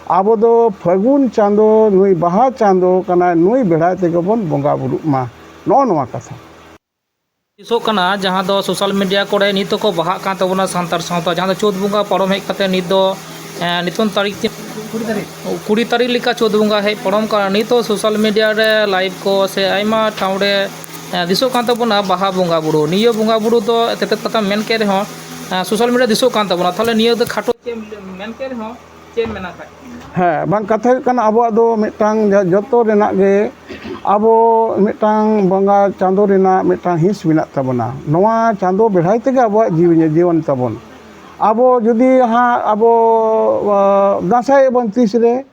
ᱟᱵᱚ ᱫᱚ ᱯᱷᱟᱹᱜᱩᱱ ᱪᱟᱸᱫᱳ, ᱱᱩᱭ ᱵᱟᱦᱟ ᱪᱟᱸᱫᱳ ᱠᱟᱱᱟᱭ, ᱱᱩᱭ ᱵᱮᱲᱦᱟᱭ ᱛᱮᱜᱮ ᱵᱚᱱ ᱵᱚᱸᱜᱟ ᱵᱩᱨᱩᱜ ᱢᱟ, ᱱᱚᱜᱼᱚ ᱱᱚᱣᱟ ᱠᱟᱛᱷᱟ᱾ ᱛᱤᱥᱚᱜ ᱠᱟᱱᱟ, ᱡᱟᱦᱟᱸ ᱫᱚ ᱥᱳᱥᱟᱞ ᱢᱤᱰᱤᱭᱟ ᱠᱚᱨᱮ ᱱᱤᱛ ᱦᱚᱸᱠᱚ ᱵᱟᱦᱟᱜ ᱠᱟᱱ ᱛᱟᱵᱚᱱᱟ ᱥᱟᱱᱛᱟᱲ ᱥᱟᱶᱛᱟ, ᱡᱟᱦᱟᱸ ᱫᱚ ᱪᱳᱫ ᱵᱚᱸᱜᱟ ᱯᱟᱨᱚᱢ ᱦᱮᱡ ᱠᱟᱛᱮ ᱱᱤᱛ ᱫᱚ, ᱮᱸ, ᱱᱤᱛᱚᱝ ᱛᱟᱹᱨᱤᱠᱷ ᱛᱤᱱ? ᱠᱩᱲᱤ ᱛᱟᱹᱨᱤᱠᱷ᱾ ᱠᱩᱲᱤ ᱛᱟᱹᱨᱤᱠᱷ ᱞᱮᱠᱟ ᱪᱳᱫ ᱵᱚᱸᱜᱟ ᱦᱮᱡ ᱯᱟᱨᱚᱢ ᱠᱟᱱᱟ᱾ ᱱᱤᱛ ᱦᱚᱸ ᱥᱳᱥᱟᱞ ᱢᱤᱰᱤᱭᱟ ᱨᱮ ᱞᱟᱭᱤᱵᱷ ᱠᱚ ᱥᱮ ᱟᱭᱢᱟ ᱴᱷᱟᱶ ᱨᱮ, ᱮᱸ, ᱫᱤᱥᱚᱜ ᱠᱟᱱ ᱛᱟᱵᱚᱱᱟ ᱵᱟᱦᱟ ᱵᱚᱸᱜᱟ ᱵᱩᱨᱩ᱾ ᱱᱤᱭᱟᱹ ᱵᱚᱸᱜᱟ ᱵᱩᱨᱩ ᱫᱚ ᱛᱮᱛᱮᱫ ᱠᱟᱛᱷᱟ ᱢᱮᱱ ᱠᱮᱫ ᱨᱮᱦᱚᱸ, ᱮᱸ, ᱥᱳᱥᱟᱞ ᱢᱤᱰᱤᱭᱟ ᱫᱤᱥᱚᱜ ᱠᱟᱱ ᱛᱟᱵᱚᱱᱟ᱾ ᱛᱟᱦᱚᱞᱮ ᱱᱤᱭᱟᱹ ᱫᱚ ᱠᱷᱟᱴᱚ ᱪᱮᱫ ᱮᱢ ᱢᱮᱱ ᱠᱮᱫ ᱨᱮᱦᱚᱸ, ᱪᱮᱫ ᱮᱢ ᱢᱮᱱᱟ ᱠᱷᱟᱡ? ᱦᱮᱸ, ᱵᱟᱝ, ᱠᱟᱛᱷᱟ ᱦᱩᱭᱩᱜ ᱠᱟᱱᱟ, ᱟᱵᱚᱣᱟᱜ ᱫᱚ ᱢᱤᱫᱴᱟᱝ ᱡᱟ-, ᱡᱚᱛᱚ ᱨᱮᱱᱟᱜ ᱜᱮ ᱟᱵᱚ ᱢᱤᱫᱴᱟᱝ ᱵᱚᱸᱜᱟ ᱪᱟᱸᱫᱳ ᱨᱮᱱᱟᱜ ᱢᱤᱫᱴᱟᱝ ᱦᱤᱸᱥ ᱢᱮᱱᱟᱜ ᱛᱟᱵᱚᱱᱟ᱾ ᱱᱚᱣᱟ ᱪᱟᱸᱫᱳ ᱵᱮᱲᱦᱟᱭ ᱛᱮᱜᱮ ᱟᱵᱚᱣᱟᱜ ᱡᱤᱣᱤ, ᱡᱤᱭᱚᱱ ᱛᱟᱵᱚᱱ᱾ ᱟᱵᱚ ᱡᱩᱫᱤ ᱦᱟᱸᱜ ᱟᱵᱚ, ᱟ, ᱫᱟᱸᱥᱟᱭ ᱵᱚᱱ ᱛᱤᱥ ᱨᱮ,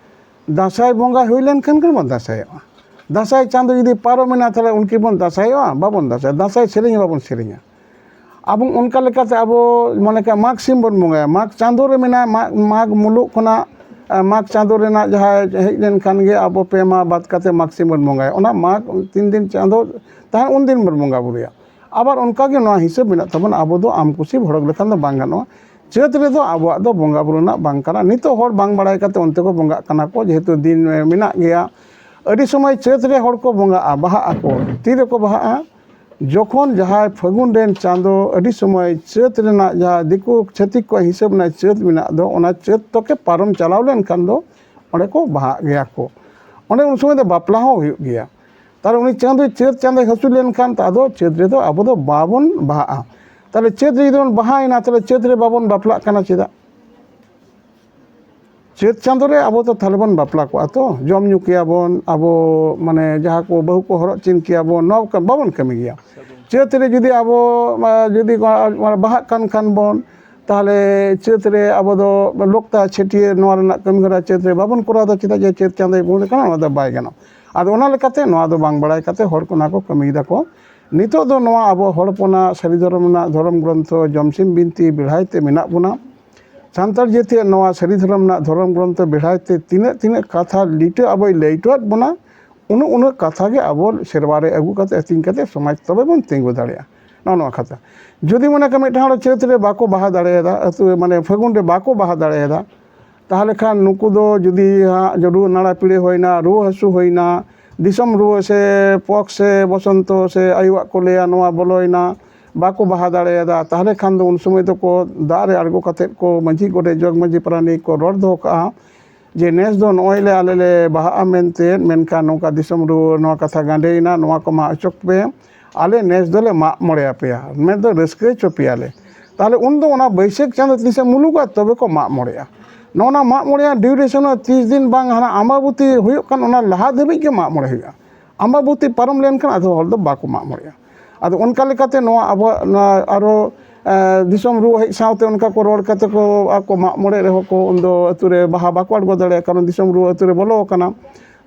ᱫᱟᱸᱥᱟᱭ ᱵᱚᱸᱜᱟ ᱦᱩᱭ ᱞᱮᱱᱠᱷᱟᱱ ᱜᱮ ᱵᱚᱱ ᱫᱟᱸᱥᱟᱭᱚᱜᱼᱟ᱾ ᱫᱟᱸᱥᱟᱭ ᱪᱟᱸᱫᱳ ᱡᱩᱫᱤ ᱯᱟᱨᱚᱢᱮᱱᱟ, ᱛᱟᱦᱚᱞᱮ ᱩᱱᱠᱤ ᱵᱚᱱ ᱫᱟᱸᱥᱟᱭᱚᱜᱼᱟ? ᱵᱟᱵᱚᱱ ᱫᱟᱸᱥᱟᱭᱚᱜᱼᱟ᱾ ᱫᱟᱸᱥᱟᱭ ᱥᱮᱨᱮᱧ ᱦᱚᱸ ᱵᱟᱵᱚᱱ ᱥᱮᱨᱮᱧᱟ᱾ ᱟᱵᱚ ᱚᱱᱠᱟ ᱞᱮᱠᱟᱛᱮ ᱟᱵᱚ ᱢᱚᱱᱮ ᱠᱟᱜ ᱢᱟᱜᱽ ᱥᱤᱢ ᱵᱚᱱ ᱵᱚᱸᱜᱟᱭᱟ᱾ ᱢᱟᱜᱽ ᱪᱟᱸᱫᱳ ᱨᱮ ᱢᱮᱱᱟᱜᱼᱟ, ᱢᱟᱜᱽ, ᱢᱟᱜᱽ ᱢᱩᱞᱩᱜ ᱠᱷᱚᱱᱟᱜ, ᱮ, ᱢᱟᱜᱽ ᱪᱟᱸᱫᱳ ᱨᱮᱱᱟᱜ ᱡᱟᱦᱟᱸ ᱦᱮᱡ ᱞᱮᱱᱠᱷᱟᱱ ᱜᱮ ᱟᱵᱚ ᱯᱮ ᱢᱟᱦᱟ ᱵᱟᱫ ᱠᱟᱛᱮ ᱢᱟᱜᱽ ᱥᱤᱢ ᱵᱚᱱ ᱵᱚᱸᱜᱟᱭᱟ᱾ ᱚᱱᱟ ᱢᱟᱜᱽ ᱛᱤᱱ ᱫᱤᱱ ᱪᱟᱸᱫᱳ ᱛᱟᱦᱮᱱ, ᱩᱱ ᱫᱤᱱ ᱵᱚᱱ ᱵᱚᱸᱜᱟ ᱵᱩᱨᱩᱭᱟ᱾ ᱟᱵᱟᱨ ᱚᱱᱠᱟ ᱜᱮ ᱱᱚᱣᱟ ᱦᱤᱥᱟᱹᱵ ᱢᱮᱱᱟᱜ ᱛᱟᱵᱚᱱᱟ, ᱟᱵᱚ ᱫᱚ ᱟᱢ ᱠᱩᱥᱤ ᱵᱷᱚᱲᱚᱠ ᱞᱮᱠᱷᱟᱱ ᱫᱚ ᱵᱟᱝ ᱜᱟᱱᱚᱜᱼᱟ᱾ ᱪᱟᱹᱛ ᱨᱮᱫᱚ ᱟᱵᱚᱣᱟᱜ ᱫᱚ ᱵᱚᱸᱜᱟ ᱵᱩᱨᱩ ᱨᱮᱱᱟᱜ ᱵᱟᱝ ᱠᱟᱱᱟ᱾ ᱱᱤᱛᱚᱜ ᱦᱚᱲ ᱵᱟᱝ ᱵᱟᱲᱟᱭ ᱠᱟᱛᱮ ᱚᱱᱛᱮ ᱠᱚ ᱵᱚᱸᱜᱟᱜ ᱠᱟᱱᱟ ᱠᱚ, ᱡᱮᱦᱮᱛᱩ ᱫᱤᱱ ᱢᱮᱱᱟᱜ ᱜᱮᱭᱟ᱾ ᱟᱹᱰᱤ ᱥᱚᱢᱚᱭ ᱪᱟᱹᱛ ᱨᱮ ᱦᱚᱲ ᱠᱚ ᱵᱚᱸᱜᱟᱜᱼᱟ, ᱵᱟᱦᱟᱜ ᱟᱠᱚ᱾ ᱛᱤ ᱨᱮᱠᱚ ᱵᱟᱦᱟᱜᱼᱟ? ᱡᱚᱠᱷᱚᱱ ᱡᱟᱦᱟᱸᱭ ᱯᱷᱟᱹᱜᱩᱱ ᱨᱮᱱ ᱪᱟᱸᱫᱚ, ᱟᱹᱰᱤ ᱥᱚᱢᱚᱭ ᱪᱟᱹᱛ ᱨᱮᱱᱟᱜ ᱡᱟᱦᱟᱸ ᱫᱤᱠᱩ ᱪᱷᱟᱹᱛᱤᱠ ᱠᱚᱣᱟᱜ ᱦᱤᱥᱟᱹᱵ ᱨᱮᱱᱟᱜ ᱪᱟᱹᱛ ᱢᱮᱱᱟᱜ ᱫᱚ, ᱚᱱᱟ ᱪᱟᱹᱛ ᱛᱚᱠᱮ ᱯᱟᱨᱚᱢ ᱪᱟᱞᱟᱣ ᱞᱮᱱᱠᱷᱟᱱ ᱫᱚ ᱚᱸᱰᱮ ᱠᱚ ᱵᱟᱦᱟᱜ ᱜᱮᱭᱟ ᱠᱚ᱾ ᱚᱸᱰᱮ ᱩᱱ ᱥᱚᱢᱚᱭ ᱫᱚ ᱵᱟᱯᱞᱟ ᱦᱚᱸ ᱦᱩᱭᱩᱜ ᱜᱮᱭᱟ᱾ ᱛᱟᱦᱞᱮ ᱩᱱᱤ ᱪᱟᱸᱫᱚ, ᱪᱟᱹᱛ ᱪᱟᱸᱫᱚᱭ ᱦᱟᱹᱥᱩᱨ ᱞᱮᱱᱠᱷᱟᱱ ᱛᱚ ᱟᱫᱚ ᱪᱟᱹᱛ ᱨᱮᱫᱚ ᱟᱵᱚ ᱫᱚ ᱵᱟᱵᱚᱱ ᱵᱟᱦᱟᱜᱼᱟ᱾ ᱛᱟᱦᱞᱮ ᱪᱟᱹᱛ ᱨᱮ ᱡᱩᱫᱤ ᱵᱚᱱ ᱵᱟᱦᱟᱭᱮᱱᱟ, ᱛᱟᱦᱞᱮ ᱪᱟᱹᱛ ᱨᱮ ᱵᱟᱵᱚᱱ ᱵᱟᱯᱞᱟᱜ ᱠᱟᱱᱟ ᱪᱮᱫᱟᱜ? ᱪᱟᱹᱛ ᱪᱟᱸᱫᱚ ᱨᱮ ᱟᱵᱚ ᱫᱚ ᱛᱟᱦᱞᱮ ᱵᱚᱱ ᱵᱟᱯᱞᱟ ᱠᱚᱜᱼᱟ ᱛᱚ, ᱡᱚᱢ ᱧᱩ ᱠᱮᱭᱟᱵᱚᱱ ᱟᱵᱚ, ᱢᱟᱱᱮ ᱡᱟᱦᱟᱸ ᱠᱚ ᱵᱟᱹᱦᱩ ᱠᱚ ᱦᱚᱨᱚᱜ ᱪᱤᱱ ᱠᱮᱭᱟᱵᱚᱱ, ᱱᱚᱣᱟ ᱠᱚ ᱵᱟᱵᱚᱱ ᱠᱟᱹᱢᱤ ᱜᱮᱭᱟ᱾ ᱪᱟᱹᱛ ᱨᱮ ᱡᱩᱫᱤ ᱟᱵᱚ, ᱟ, ᱡᱩᱫᱤ ᱵᱟᱦᱟᱜ ᱠᱟᱱ ᱠᱷᱟᱱ ᱵᱚᱱ, ᱛᱟᱦᱞᱮ ᱪᱟᱹᱛ ᱨᱮ ᱟᱵᱚ ᱫᱚ ᱞᱚᱠᱛᱟ ᱪᱷᱟᱹᱴᱭᱟᱹᱨ ᱱᱚᱣᱟ ᱨᱮᱱᱟᱜ ᱠᱟᱹᱢᱤ ᱦᱚᱨᱟ ᱪᱟᱹᱛ ᱨᱮ ᱵᱟᱵᱚᱱ ᱠᱚᱨᱟᱣ ᱮᱫᱟ᱾ ᱪᱮᱫᱟᱜ? ᱡᱮ ᱪᱟᱹᱛ ᱪᱟᱸᱫᱚᱭ ᱵᱚᱸᱜᱟ ᱠᱟᱱᱟ, ᱚᱱᱟ ᱫᱚ ᱵᱟᱭ ᱜᱟᱱᱚᱜᱼᱟ᱾ ᱟᱫᱚ ᱚᱱᱟ ᱞᱮᱠᱟᱛᱮ ᱱᱚᱣᱟ ᱫᱚ ᱵᱟᱝ ᱵᱟᱲᱟᱭ ᱠᱟᱛᱮ ᱦᱚᱲ ᱠᱚ ᱚᱱᱟ ᱠᱚ ᱠᱟᱹᱢᱤᱭᱮᱫᱟ ᱠᱚ᱾ ᱱᱤᱛᱚᱜ ᱫᱚ ᱱᱚᱣᱟ ᱟᱵᱚ ᱦᱚᱲ ᱦᱚᱯᱚᱱᱟᱜ ᱥᱟᱹᱨᱤ ᱫᱷᱚᱨᱚᱢ ᱨᱮᱱᱟᱜ ᱫᱷᱚᱨᱚᱢ ᱜᱨᱚᱱᱛᱷᱚ ᱡᱚᱢᱥᱤᱢ ᱵᱤᱱᱛᱤ ᱵᱮᱲᱦᱟᱭ ᱛᱮ ᱢᱮᱱᱟᱜ ᱵᱚᱱᱟ᱾ ᱥᱟᱱᱛᱟᱲ ᱡᱟᱹᱛᱤᱭᱟᱜ ᱱᱚᱣᱟ ᱥᱟᱹᱨᱤ ᱫᱷᱚᱨᱚᱢ ᱨᱮᱱᱟᱜ ᱫᱷᱚᱨᱚᱢ ᱜᱨᱚᱱᱛᱷᱚ ᱵᱮᱲᱦᱟᱭ ᱛᱮ ᱛᱤᱱᱟᱹᱜ ᱛᱤᱱᱟᱹᱜ ᱠᱟᱛᱷᱟ ᱞᱤᱴᱟᱹ ᱟᱵᱚᱭ ᱞᱟᱹᱭ ᱦᱚᱴᱚᱣᱟᱫ ᱵᱚᱱᱟ, ᱩᱱᱟᱹᱜ ᱩᱱᱟᱹᱜ ᱠᱟᱛᱷᱟ ᱜᱮ ᱟᱵᱚ ᱥᱮᱨᱣᱟ ᱨᱮ ᱟᱹᱜᱩ ᱠᱟᱛᱮ, ᱟᱹᱛᱤᱧ ᱠᱟᱛᱮ ᱥᱚᱢᱟᱡᱽ ᱛᱚᱵᱮ ᱵᱚᱱ ᱛᱤᱸᱜᱩ ᱫᱟᱲᱮᱭᱟᱜᱼᱟ᱾ ᱱᱚᱜᱼᱚ ᱱᱚᱣᱟ ᱠᱟᱛᱷᱟ᱾ ᱡᱩᱫᱤ ᱢᱚᱱᱮ ᱠᱟᱜ ᱢᱤᱫᱴᱟᱝ ᱦᱚᱲ ᱪᱟᱹᱛ ᱨᱮ ᱵᱟᱠᱚ ᱵᱟᱦᱟ ᱫᱟᱲᱮᱭᱟᱫᱟ, ᱟᱹᱛᱩ, ᱢᱟᱱᱮ ᱯᱷᱟᱹᱜᱩᱱ ᱨᱮ ᱵᱟᱠᱚ ᱵᱟᱦᱟ ᱫᱟᱲᱮᱭᱟᱫᱟ, ᱛᱟᱦᱚᱞᱮ ᱠᱷᱟᱱ ᱱᱩᱠᱩ ᱫᱚ ᱡᱩᱫᱤ ᱦᱟᱸᱜ ᱨᱩᱣᱟᱹ ᱱᱟᱲᱟ ᱯᱤᱲᱟᱹ ᱦᱩᱭᱱᱟ, ᱨᱩᱣᱟᱹ ᱦᱟᱹᱥᱩ ᱦᱩᱭᱱᱟ, ᱫᱤᱥᱚᱢ ᱨᱩᱣᱟᱹ ᱥᱮ ᱯᱚᱠ ᱥᱮ ᱵᱚᱥᱚᱱᱛᱚ ᱥᱮ ᱟᱭᱳᱣᱟᱜ ᱠᱚ ᱞᱟᱹᱭᱟ ᱱᱚᱣᱟ ᱵᱚᱞᱚᱭᱮᱱᱟ, ᱵᱟᱠᱚ ᱵᱟᱦᱟ ᱫᱟᱲᱮᱭᱟᱫᱟ, ᱛᱟᱦᱚᱞᱮ ᱠᱷᱟᱱ ᱫᱚ ᱩᱱ ᱥᱚᱢᱚᱭ ᱫᱚᱠᱚ ᱫᱟᱜ ᱨᱮ ᱟᱬᱜᱚ ᱠᱟᱛᱮᱫ ᱠᱚ ᱢᱟᱹᱡᱷᱤ ᱜᱚᱰᱮᱛ ᱡᱚᱜᱽ ᱢᱟᱹᱡᱷᱤ ᱯᱟᱨᱟᱱᱤᱠ ᱠᱚ ᱨᱚᱲ ᱫᱚᱦᱚ ᱠᱟᱜᱼᱟ ᱡᱮ ᱱᱮᱥ ᱫᱚ ᱱᱚᱜᱼᱚᱭ ᱞᱮ ᱟᱞᱮ ᱞᱮ ᱵᱟᱦᱟᱜᱼᱟ ᱢᱮᱱᱛᱮ, ᱢᱮᱱᱠᱷᱟᱱ ᱱᱚᱝᱠᱟ ᱫᱤᱥᱚᱢ ᱨᱩᱣᱟᱹ ᱱᱚᱣᱟ ᱠᱟᱛᱷᱟ ᱜᱟᱸᱰᱮᱭᱮᱱᱟ, ᱱᱚᱣᱟ ᱠᱚ ᱢᱟᱜ ᱚᱪᱚᱜ ᱯᱮ, ᱟᱞᱮ ᱱᱮᱥ ᱫᱚᱞᱮ ᱢᱟᱜ ᱢᱚᱬᱮ ᱟᱯᱮᱭᱟ, ᱢᱮᱱ ᱫᱚ ᱨᱟᱹᱥᱠᱟᱹ ᱦᱚᱪᱚ ᱯᱮᱭᱟᱞᱮ᱾ ᱛᱟᱦᱚᱞᱮ ᱩᱱᱫᱚ ᱚᱱᱟ ᱵᱟᱹᱭᱥᱟᱹᱠᱷ ᱪᱟᱸᱫᱚ ᱛᱤᱥᱮ ᱢᱩᱞᱩᱜᱟ ᱛᱚᱵᱮ ᱠᱚ ᱢᱟᱜ ᱢᱚᱬᱮᱜᱼᱟ᱾ ᱱᱚᱜᱼᱚ ᱱᱟ ᱢᱟᱜ ᱢᱚᱬᱮ ᱨᱮᱭᱟᱜ duration ᱦᱚᱸ ᱛᱤᱥ ᱫᱤᱱ ᱵᱟᱝ ᱦᱟᱱᱟ ᱟᱢᱵᱟᱵᱚᱛᱤ ᱦᱩᱭᱩᱜ ᱠᱟᱱ ᱚᱱᱟ ᱞᱟᱦᱟ ᱫᱷᱟᱹᱵᱤᱡ ᱜᱮ ᱢᱟᱜ ᱢᱚᱬᱮ ᱦᱩᱭᱩᱜᱼᱟ᱾ ᱟᱢᱵᱟᱵᱚᱛᱤ ᱯᱟᱨᱚᱢ ᱞᱮᱱᱠᱷᱟᱱ ᱟᱫᱚ ᱦᱚᱲ ᱫᱚ ᱵᱟᱠᱚ ᱢᱟᱜ ᱢᱚᱬᱮᱜᱼᱟ᱾ ᱟᱫᱚ ᱚᱱᱠᱟ ᱞᱮᱠᱟᱛᱮ ᱱᱚᱣᱟ ᱟᱵᱚᱣᱟᱜ ᱱᱚᱣᱟ ᱟᱨᱚ, ᱮ, ᱫᱤᱥᱚᱢ ᱨᱩᱣᱟᱹ ᱦᱮᱡ ᱥᱟᱶᱛᱮ ᱚᱱᱠᱟ ᱠᱚ ᱨᱚᱲ ᱠᱟᱛᱮ ᱠᱚ ᱟᱠᱚ ᱢᱟᱜ ᱢᱚᱬᱮ ᱨᱮᱦᱚᱸ ᱠᱚ ᱩᱱᱫᱚ ᱟᱹᱛᱩ ᱨᱮ ᱵᱟᱦᱟ ᱵᱟᱠᱚ ᱟᱬᱜᱚ ᱫᱟᱲᱮᱭᱟᱜᱼᱟ, ᱠᱟᱨᱚᱱ ᱫᱤᱥᱚᱢ ᱨᱩᱣᱟᱹ ᱟᱹᱛᱩ ᱨᱮ ᱵᱚᱞᱚ ᱟᱠᱟᱱᱟ᱾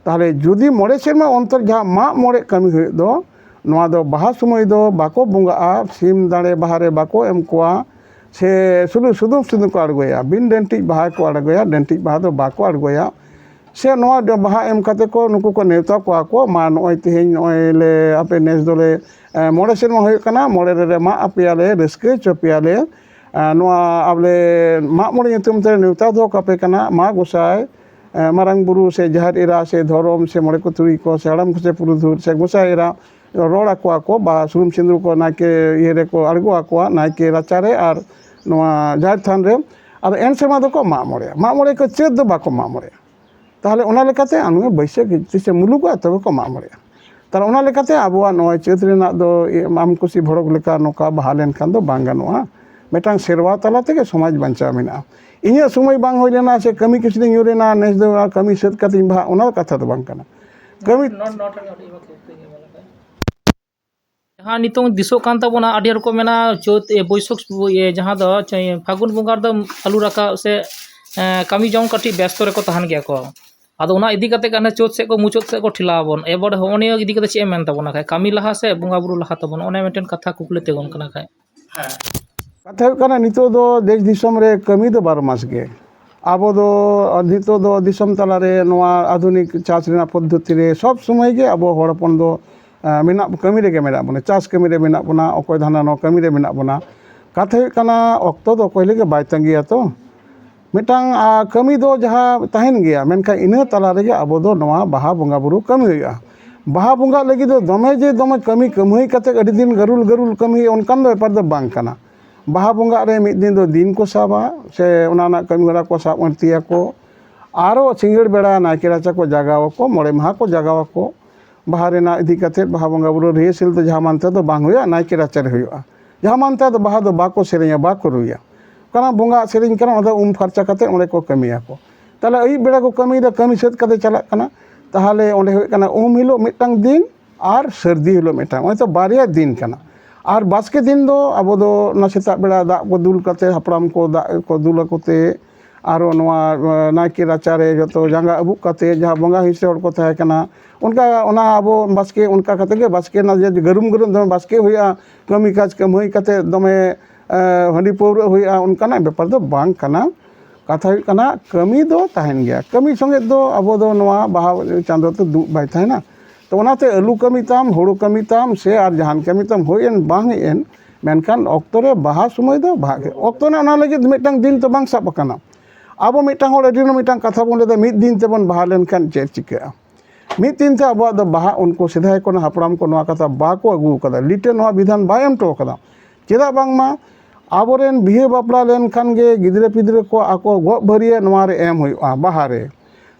ᱛᱟᱦᱚᱞᱮ ᱡᱩᱫᱤ ᱢᱚᱬᱮ ᱥᱮᱨᱢᱟ ᱚᱱᱛᱚᱨ ᱡᱟᱦᱟᱸ ᱢᱟᱜ ᱢᱚᱬᱮ ᱠᱟᱹᱢᱤ ᱦᱩᱭᱩᱜ ᱫᱚ, ᱱᱚᱣᱟ ᱫᱚ ᱵᱟᱦᱟ ᱥᱚᱢᱚᱭ ᱫᱚ ᱵᱟᱠᱚ ᱵᱚᱸᱜᱟᱜᱼᱟ, ᱥᱤᱢ ᱫᱟᱲᱮ ᱵᱟᱦᱟ ᱨᱮ ᱵᱟᱠᱚ ᱮᱢ ᱠᱚᱣᱟ, ᱥᱮ ᱥᱩᱫᱷᱩ ᱥᱩᱫᱷᱩ ᱥᱩᱫᱷᱩ ᱠᱚ ᱟᱬᱜᱚᱭᱟ, ᱵᱤᱱ ᱰᱟᱹᱱᱴᱤᱡ ᱵᱟᱦᱟ ᱠᱚ ᱟᱬᱜᱚᱭᱟ, ᱰᱟᱹᱱᱴᱤᱡ ᱵᱟᱦᱟ ᱫᱚ ᱵᱟᱠᱚ ᱟᱬᱜᱚᱭᱟ᱾ ᱥᱮ ᱱᱚᱣᱟ ᱵᱟᱦᱟ ᱮᱢ ᱠᱟᱛᱮ ᱠᱚ ᱱᱩᱠᱩ ᱠᱚ ᱱᱮᱣᱛᱟ ᱠᱚᱣᱟ ᱠᱚ, ᱢᱟ ᱱᱚᱜᱼᱚᱭ ᱛᱮᱦᱮᱧ ᱱᱚᱜᱼᱚᱭ ᱞᱮ ᱟᱯᱮ ᱱᱮᱥ ᱫᱚᱞᱮ ᱮ, ᱢᱚᱬᱮ ᱥᱮᱨᱢᱟ ᱦᱩᱭᱩᱜ ᱠᱟᱱᱟ, ᱢᱚᱬᱮ ᱨᱮᱞᱮ ᱢᱟᱜ ᱟᱯᱮᱭᱟᱞᱮ, ᱨᱟᱹᱥᱠᱟᱹ ᱦᱚᱪᱚ ᱯᱮᱭᱟᱞᱮ᱾ ᱮ, ᱱᱚᱣᱟ ᱟᱵᱚᱞᱮ ᱢᱟᱜ ᱢᱚᱬᱮ ᱧᱩᱛᱩᱢ ᱛᱮ ᱱᱮᱣᱛᱟ ᱫᱚᱦᱚ ᱠᱟᱯᱮ ᱠᱟᱱᱟ, ᱢᱟ ᱜᱚᱸᱥᱟᱭ, ᱮ, ᱢᱟᱨᱟᱝ ᱵᱩᱨᱩ ᱥᱮ ᱡᱟᱦᱮᱨ ᱮᱨᱟ ᱥᱮ ᱫᱷᱚᱨᱚᱢ ᱥᱮ ᱢᱚᱬᱮ ᱠᱚ ᱛᱩᱨᱩᱭ ᱠᱚ ᱥᱮ ᱦᱟᱲᱟᱢ ᱠᱚ ᱥᱮ ᱯᱩᱨᱩᱫᱷᱩᱞ ᱥᱮ ᱜᱚᱸᱥᱟᱭ ᱮᱨᱟ ᱨᱚᱲ ᱟᱠᱚᱣᱟ ᱠᱚ, ᱵᱟ ᱥᱩᱱᱩᱢ ᱥᱤᱸᱫᱩᱨ ᱠᱚ ᱱᱟᱭᱠᱮ ᱤᱭᱟᱹ ᱨᱮᱠᱚ ᱟᱬᱜᱚ ᱟᱠᱚᱣᱟ, ᱱᱟᱭᱠᱮ ᱨᱟᱪᱟᱨᱮ ᱟᱨ ᱱᱚᱣᱟ ᱡᱟᱦᱮᱨ ᱛᱷᱟᱱ ᱨᱮ᱾ ᱟᱫᱚ ᱮᱱ ᱥᱮᱨᱢᱟ ᱫᱚᱠᱚ ᱢᱟᱜ ᱢᱚᱬᱮᱭᱟ᱾ ᱢᱟᱜ ᱢᱚᱬᱮ ᱠᱚ ᱪᱟᱹᱛ ᱫᱚ ᱵᱟᱠᱚ ᱢᱟᱜ ᱢᱚᱬᱮᱭᱟ᱾ ᱛᱟᱦᱚᱞᱮ ᱚᱱᱟ ᱞᱮᱠᱟᱛᱮ ᱟᱢ ᱵᱟᱹᱭᱥᱟᱹᱠᱷ ᱛᱤᱥᱮ ᱢᱩᱞᱩᱜᱚᱜᱼᱟ, ᱛᱚᱵᱮ ᱠᱚ ᱢᱟᱜ ᱢᱚᱬᱮᱜᱼᱟ᱾ ᱛᱟᱦᱚᱞᱮ ᱚᱱᱟ ᱞᱮᱠᱟᱛᱮ ᱟᱵᱚᱣᱟᱜ ᱱᱚᱜᱼᱚᱭ ᱪᱟᱹᱛ ᱨᱮᱱᱟᱜ ᱫᱚ ᱟᱢ ᱠᱩᱥᱤ ᱵᱷᱚᱲᱚᱠ ᱞᱮᱠᱟ ᱱᱚᱝᱠᱟ ᱵᱟᱦᱟ ᱞᱮᱱᱠᱷᱟᱱ ᱫᱚ ᱵᱟᱝ ᱜᱟᱱᱚᱜᱼᱟ᱾ ᱢᱤᱫᱴᱟᱝ ᱥᱮᱨᱣᱟ ᱛᱟᱞᱟ ᱛᱮᱜᱮ ᱥᱚᱢᱟᱡᱽ ᱵᱟᱧᱪᱟᱣ ᱢᱮᱱᱟᱜᱼᱟ᱾ ᱤᱧᱟᱹᱜ ᱥᱚᱢᱚᱭ ᱵᱟᱝ ᱦᱩᱭ ᱞᱮᱱᱟ ᱥᱮ ᱠᱟᱹᱢᱤ ᱠᱟᱹᱥᱱᱤ ᱧᱩᱨ ᱮᱱᱟ, ᱱᱮᱥ ᱫᱚ ᱟᱨ ᱠᱟᱹᱢᱤ ᱥᱟᱹᱛ ᱠᱟᱛᱮᱧ ᱵᱟᱦᱟ, ᱚᱱᱟ ᱠᱟᱛᱷᱟ ᱫᱚ ᱵᱟᱝ ᱠᱟᱱᱟ᱾ ᱠᱟᱹᱢᱤ ᱡᱟᱦᱟᱸ ᱱᱤᱛᱚᱝ ᱫᱤᱥᱚᱜ ᱠᱟᱱ ᱛᱟᱵᱚᱱᱟ, ᱟᱹᱰᱤ ᱦᱚᱲ ᱠᱚ ᱢᱮᱱᱟ ᱪᱟᱹᱛ, ᱮ, ᱵᱟᱹᱭᱥᱟᱹᱠᱷ, ᱮ, ᱡᱟᱦᱟᱸ ᱫᱚ ᱪᱮ-, ᱯᱷᱟᱹᱜᱩᱱ ᱵᱚᱸᱜᱟ ᱨᱮᱫᱚ ᱟᱹᱞᱩ ᱨᱟᱠᱟᱵ ᱥᱮ, ᱮ, ᱠᱟᱹᱢᱤ ᱡᱚᱝ ᱠᱟᱹᱴᱤᱡ ᱵᱮᱥᱛᱚ ᱨᱮᱠᱚ ᱛᱟᱦᱮᱱ ᱜᱮᱭᱟ ᱠᱚ᱾ ᱟᱫᱚ ᱚᱱᱟ ᱤᱫᱤ ᱠᱟᱛᱮ ᱜᱮ ᱦᱟᱱᱮ ᱪᱟᱹᱛ ᱥᱮᱫ ᱠᱚ ᱢᱩᱪᱟᱹᱫ ᱥᱮᱫ ᱠᱚ ᱴᱷᱮᱞᱟᱣ ᱟᱵᱚᱱ᱾ ᱮᱵᱟᱨ ᱦᱚᱸᱜᱼᱚ ᱱᱤᱭᱟᱹ ᱤᱫᱤ ᱠᱟᱛᱮ ᱪᱮᱫ ᱮᱢ ᱢᱮᱱ ᱛᱟᱵᱚᱱᱟ ᱠᱷᱟᱡ? ᱠᱟᱹᱢᱤ ᱞᱟᱦᱟ ᱥᱮ ᱵᱚᱸᱜᱟ ᱵᱩᱨᱩ ᱞᱟᱦᱟ ᱛᱟᱵᱚᱱ? ᱚᱱᱮ ᱢᱤᱫᱴᱮᱱ ᱠᱟᱛᱷᱟ ᱠᱩᱠᱞᱤ ᱛᱤᱸᱜᱩᱱ ᱠᱟᱱᱟ ᱠᱷᱟᱡ᱾ ᱠᱟᱛᱷᱟ ᱦᱩᱭᱩᱜ ᱠᱟᱱᱟ, ᱱᱤᱛᱚᱜ ᱫᱚ ᱫᱮᱥ ᱫᱤᱥᱚᱢ ᱨᱮ ᱠᱟᱹᱢᱤ ᱫᱚ ᱵᱟᱨᱚ ᱢᱟᱥ ᱜᱮ᱾ ᱟᱵᱚ ᱫᱚ ᱱᱤᱛᱚᱜ ᱫᱚ ᱫᱤᱥᱚᱢ ᱛᱟᱞᱟᱨᱮ ᱱᱚᱣᱟ ᱟᱫᱷᱩᱱᱤᱠ ᱪᱟᱥ ᱨᱮᱱᱟᱜ ᱯᱚᱫᱽᱫᱷᱚᱛᱤ ᱨᱮ ᱥᱚᱵᱽ ᱥᱚᱢᱚᱭ ᱜᱮ ᱟᱵᱚ ᱦᱚᱲ ᱦᱚᱯᱚᱱ ᱫᱚ, ᱮ, ᱢᱮᱱᱟᱜ, ᱠᱟᱹᱢᱤ ᱨᱮᱜᱮ ᱢᱮᱱᱟᱜ ᱵᱚᱱᱟ, ᱪᱟᱥ ᱠᱟᱹᱢᱤ ᱨᱮ ᱢᱮᱱᱟᱜ ᱵᱚᱱᱟ, ᱚᱠᱚᱭ ᱫᱚ ᱦᱟᱱᱟ ᱱᱚᱣᱟ ᱠᱟᱹᱢᱤ ᱨᱮ ᱢᱮᱱᱟᱜ ᱵᱚᱱᱟ᱾ ᱠᱟᱛᱷᱟ ᱦᱩᱭᱩᱜ ᱠᱟᱱᱟ, ᱚᱠᱛᱚ ᱫᱚ ᱚᱠᱚᱭ ᱞᱟᱹᱜᱤᱫ ᱵᱟᱭ ᱛᱟᱺᱜᱤᱭᱟ ᱛᱚ᱾ ᱢᱤᱫᱴᱟᱝ, ᱟ, ᱠᱟᱹᱢᱤ ᱫᱚ ᱡᱟᱦᱟᱸ ᱛᱟᱦᱮᱱ ᱜᱮᱭᱟ, ᱢᱮᱱᱠᱷᱟᱱ ᱤᱱᱟᱹ ᱛᱟᱞᱟ ᱨᱮᱜᱮ ᱟᱵᱚ ᱫᱚ ᱱᱚᱣᱟ ᱵᱟᱦᱟ ᱵᱚᱸᱜᱟ ᱵᱩᱨᱩ ᱠᱟᱹᱢᱤ ᱦᱩᱭᱩᱜᱼᱟ᱾ ᱵᱟᱦᱟ ᱵᱚᱸᱜᱟᱜ ᱞᱟᱹᱜᱤᱫ ᱫᱚ ᱫᱚᱢᱮ ᱡᱮ ᱫᱚᱢᱮ ᱠᱟᱹᱢᱤ ᱠᱟᱹᱢᱦᱟᱹᱭ ᱠᱟᱛᱮ ᱟᱹᱰᱤ ᱫᱤᱱ ᱜᱟᱹᱨᱩᱞ ᱜᱟᱹᱨᱩᱞ ᱠᱟᱹᱢᱤ ᱦᱩᱭᱩᱜᱼᱟ, ᱚᱱᱠᱟᱱ ᱫᱚ ᱵᱮᱯᱟᱨ ᱫᱚ ᱵᱟᱝ ᱠᱟᱱᱟ᱾ ᱵᱟᱦᱟ ᱵᱚᱸᱜᱟᱜ ᱨᱮ ᱢᱤᱫ ᱫᱤᱱ ᱫᱚ ᱫᱤᱱ ᱠᱚ ᱥᱟᱵᱟ, ᱥᱮ ᱚᱱᱟ ᱨᱮᱱᱟᱜ ᱠᱟᱹᱢᱤ ᱦᱚᱨᱟ ᱠᱚ ᱥᱟᱵ ᱟᱹᱬᱛᱤᱭᱟᱠᱚ᱾ ᱟᱨᱚ ᱥᱤᱸᱜᱟᱹᱲ ᱵᱮᱲᱟ ᱱᱟᱭᱠᱮ ᱨᱟᱪᱟ ᱠᱚ ᱡᱟᱜᱟᱣᱟᱠᱚ, ᱢᱚᱬᱮ ᱢᱟᱦᱟ ᱠᱚ ᱡᱟᱜᱟᱣᱟᱠᱚ᱾ ᱵᱟᱦᱟ ᱨᱮᱱᱟᱜ ᱤᱫᱤ ᱠᱟᱛᱮᱫ ᱵᱟᱦᱟ ᱵᱚᱸᱜᱟ ᱵᱩᱨᱩ ᱨᱤᱦᱟᱨᱥᱮᱞ ᱫᱚ ᱡᱟᱦᱟᱸ ᱢᱟᱱᱛᱮ ᱫᱚ ᱵᱟᱝ ᱦᱩᱭᱩᱜᱼᱟ, ᱱᱟᱭᱠᱮ ᱨᱟᱪᱟ ᱨᱮ ᱦᱩᱭᱩᱜᱼᱟ᱾ ᱡᱟᱦᱟᱸ ᱢᱟᱱᱛᱮ ᱫᱚ ᱵᱟᱦᱟ ᱫᱚ ᱵᱟᱠᱚ ᱥᱮᱨᱮᱧᱟ, ᱵᱟᱠᱚ ᱨᱩᱭᱟ᱾ ᱠᱟᱱᱟ ᱵᱚᱸᱜᱟ ᱥᱮᱨᱮᱧ ᱠᱟᱱᱟ, ᱚᱱᱟ ᱫᱚ ᱩᱢ ᱯᱷᱟᱨᱪᱟ ᱠᱟᱛᱮᱫ ᱚᱸᱰᱮ ᱠᱚ ᱠᱟᱹᱢᱤᱭᱟᱠᱚ᱾ ᱛᱟᱦᱞᱮ ᱟᱹᱭᱩᱵ ᱵᱮᱲᱟ ᱠᱚ ᱠᱟᱹᱢᱤᱭᱮᱫᱟ, ᱠᱟᱹᱢᱤ ᱥᱟᱹᱛ ᱠᱟᱛᱮ ᱪᱟᱞᱟᱜ ᱠᱟᱱᱟ᱾ ᱛᱟᱦᱞᱮ ᱚᱸᱰᱮ ᱦᱩᱭᱩᱜ ᱠᱟᱱᱟ ᱩᱢ ᱦᱤᱞᱳᱜ ᱢᱤᱫᱴᱟᱝ ᱫᱤᱱ ᱟᱨ ᱥᱟᱹᱨᱫᱤ ᱦᱤᱞᱳᱜ ᱢᱤᱫᱴᱟᱝ, ᱚᱱᱟ ᱛᱚ ᱵᱟᱨᱭᱟ ᱫᱤᱱ ᱠᱟᱱᱟ᱾ ᱟᱨ ᱵᱟᱥᱠᱮ ᱫᱤᱱ ᱫᱚ ᱟᱵᱚ ᱫᱚ ᱚᱱᱟ ᱥᱮᱛᱟᱜ ᱵᱮᱲᱟ ᱫᱟᱜ ᱠᱚ ᱫᱩᱞ ᱠᱟᱛᱮ, ᱦᱟᱯᱲᱟᱢ ᱠᱚ ᱫᱟᱜ ᱠᱚ ᱫᱩᱞ ᱟᱠᱚ ᱛᱮ, ᱟᱨᱚ ᱱᱚᱣᱟ ᱱᱟᱭᱠᱮ ᱨᱟᱪᱟᱨᱮ ᱡᱚᱛᱚ ᱡᱟᱸᱜᱟ ᱟᱹᱵᱩᱜ ᱠᱟᱛᱮ, ᱡᱟᱦᱟᱸ ᱵᱚᱸᱜᱟ ᱦᱤᱸᱥ ᱦᱚᱲ ᱠᱚ ᱛᱟᱦᱮᱸ ᱠᱟᱱᱟ, ᱚᱱᱠᱟ ᱚᱱᱟ ᱟᱵᱚ ᱵᱟᱥᱠᱮ, ᱚᱱᱠᱟ ᱠᱟᱛᱮ ᱜᱮ ᱵᱟᱥᱠᱮ ᱨᱮᱱᱟᱜ ᱡᱮ ᱜᱟᱹᱨᱩᱢ ᱜᱟᱹᱨᱩᱢ ᱫᱚᱢᱮ ᱵᱟᱥᱠᱮ ᱦᱩᱭᱩᱜᱼᱟ, ᱠᱟᱹᱢᱤ ᱠᱟᱡᱽ ᱠᱟᱹᱢᱦᱟᱹᱭ ᱠᱟᱛᱮ ᱫᱚᱢᱮ ᱦᱟᱺᱰᱤ ᱯᱟᱹᱣᱨᱟᱹ ᱦᱩᱭᱩᱜᱼᱟ, ᱚᱱᱠᱟᱱᱟᱜ ᱵᱮᱯᱟᱨ ᱫᱚ ᱵᱟᱝ ᱠᱟᱱᱟ᱾ ᱠᱟᱛᱷᱟ ᱦᱩᱭᱩᱜ ᱠᱟᱱᱟ, ᱠᱟᱹᱢᱤ ᱫᱚ ᱛᱟᱦᱮᱱ ᱜᱮᱭᱟ᱾ ᱠᱟᱹᱢᱤ ᱥᱚᱸᱜᱮ ᱫᱚ ᱟᱵᱚ ᱫᱚ ᱱᱚᱣᱟ ᱵᱟᱦᱟ ᱪᱟᱸᱫᱳ ᱫᱚ ᱫᱩᱜ ᱵᱟᱭ ᱛᱟᱦᱮᱱᱟ᱾ ᱛᱚ ᱚᱱᱟᱛᱮ ᱟᱹᱞᱩ ᱠᱟᱹᱢᱤ ᱛᱟᱢ, ᱦᱩᱲᱩ ᱠᱟᱹᱢᱤ ᱛᱟᱢ, ᱥᱮ ᱟᱨ ᱡᱟᱦᱟᱱ ᱠᱟᱹᱢᱤ ᱛᱟᱢ, ᱦᱩᱭ ᱮᱱ ᱵᱟᱝ ᱦᱮᱡ ᱮᱱ, ᱢᱮᱱᱠᱷᱟᱱ ᱚᱠᱛᱚ ᱨᱮ ᱵᱟᱦᱟ ᱥᱚᱢᱚᱭ ᱫᱚ ᱵᱟᱦᱟ ᱜᱮ᱾ ᱚᱠᱛᱚ ᱨᱮ ᱚᱱᱟ ᱞᱟᱹᱜᱤᱫ ᱢᱤᱫᱴᱟᱝ ᱫᱤᱱ ᱛᱚ ᱵᱟᱝ ᱥᱟᱵ ᱟᱠᱟᱱᱟ᱾ ᱟᱵᱚ ᱢᱤᱫᱴᱟᱝ ᱦᱚᱲ ᱟᱹᱰᱤ ᱢᱤᱫᱴᱟᱝ ᱠᱟᱛᱷᱟ ᱵᱚᱱ ᱞᱟᱹᱭᱫᱟ, ᱢᱤᱫ ᱫᱤᱱ ᱛᱮᱵᱚᱱ ᱵᱟᱦᱟ ᱞᱮᱱᱠᱷᱟᱱ ᱪᱮᱫ ᱪᱤᱠᱟᱹᱜᱼᱟ? ᱢᱤᱫ ᱫᱤᱱ ᱛᱮ ᱟᱵᱚᱣᱟᱜ ᱫᱚ ᱵᱟᱦᱟ, ᱩᱱᱠᱩ ᱥᱮᱫᱟᱭ ᱠᱷᱚᱱ ᱦᱟᱯᱲᱟᱢ ᱠᱚ ᱱᱚᱣᱟ ᱠᱟᱛᱷᱟ ᱵᱟᱠᱚ ᱟᱹᱜᱩ ᱟᱠᱟᱫᱟ, ᱞᱤᱴᱟᱹ ᱱᱚᱣᱟ ᱵᱤᱫᱷᱟᱱ ᱵᱟᱭ ᱮᱢ ᱦᱚᱴᱚ ᱟᱠᱟᱫᱟ᱾ ᱪᱮᱫᱟᱜ ᱵᱟᱝᱢᱟ ᱟᱵᱚᱨᱮᱱ ᱵᱤᱦᱟᱹ ᱵᱟᱯᱞᱟ ᱞᱮᱱᱠᱷᱟᱱ ᱜᱮ ᱜᱤᱫᱽᱨᱟᱹ ᱯᱤᱫᱽᱨᱟᱹ ᱠᱚ ᱟᱠᱚ ᱜᱚᱜ ᱵᱷᱟᱹᱨᱭᱟᱹ ᱱᱚᱣᱟ ᱨᱮ ᱮᱢ ᱦᱩᱭᱩᱜᱼᱟ, ᱵᱟᱦᱟ ᱨᱮ᱾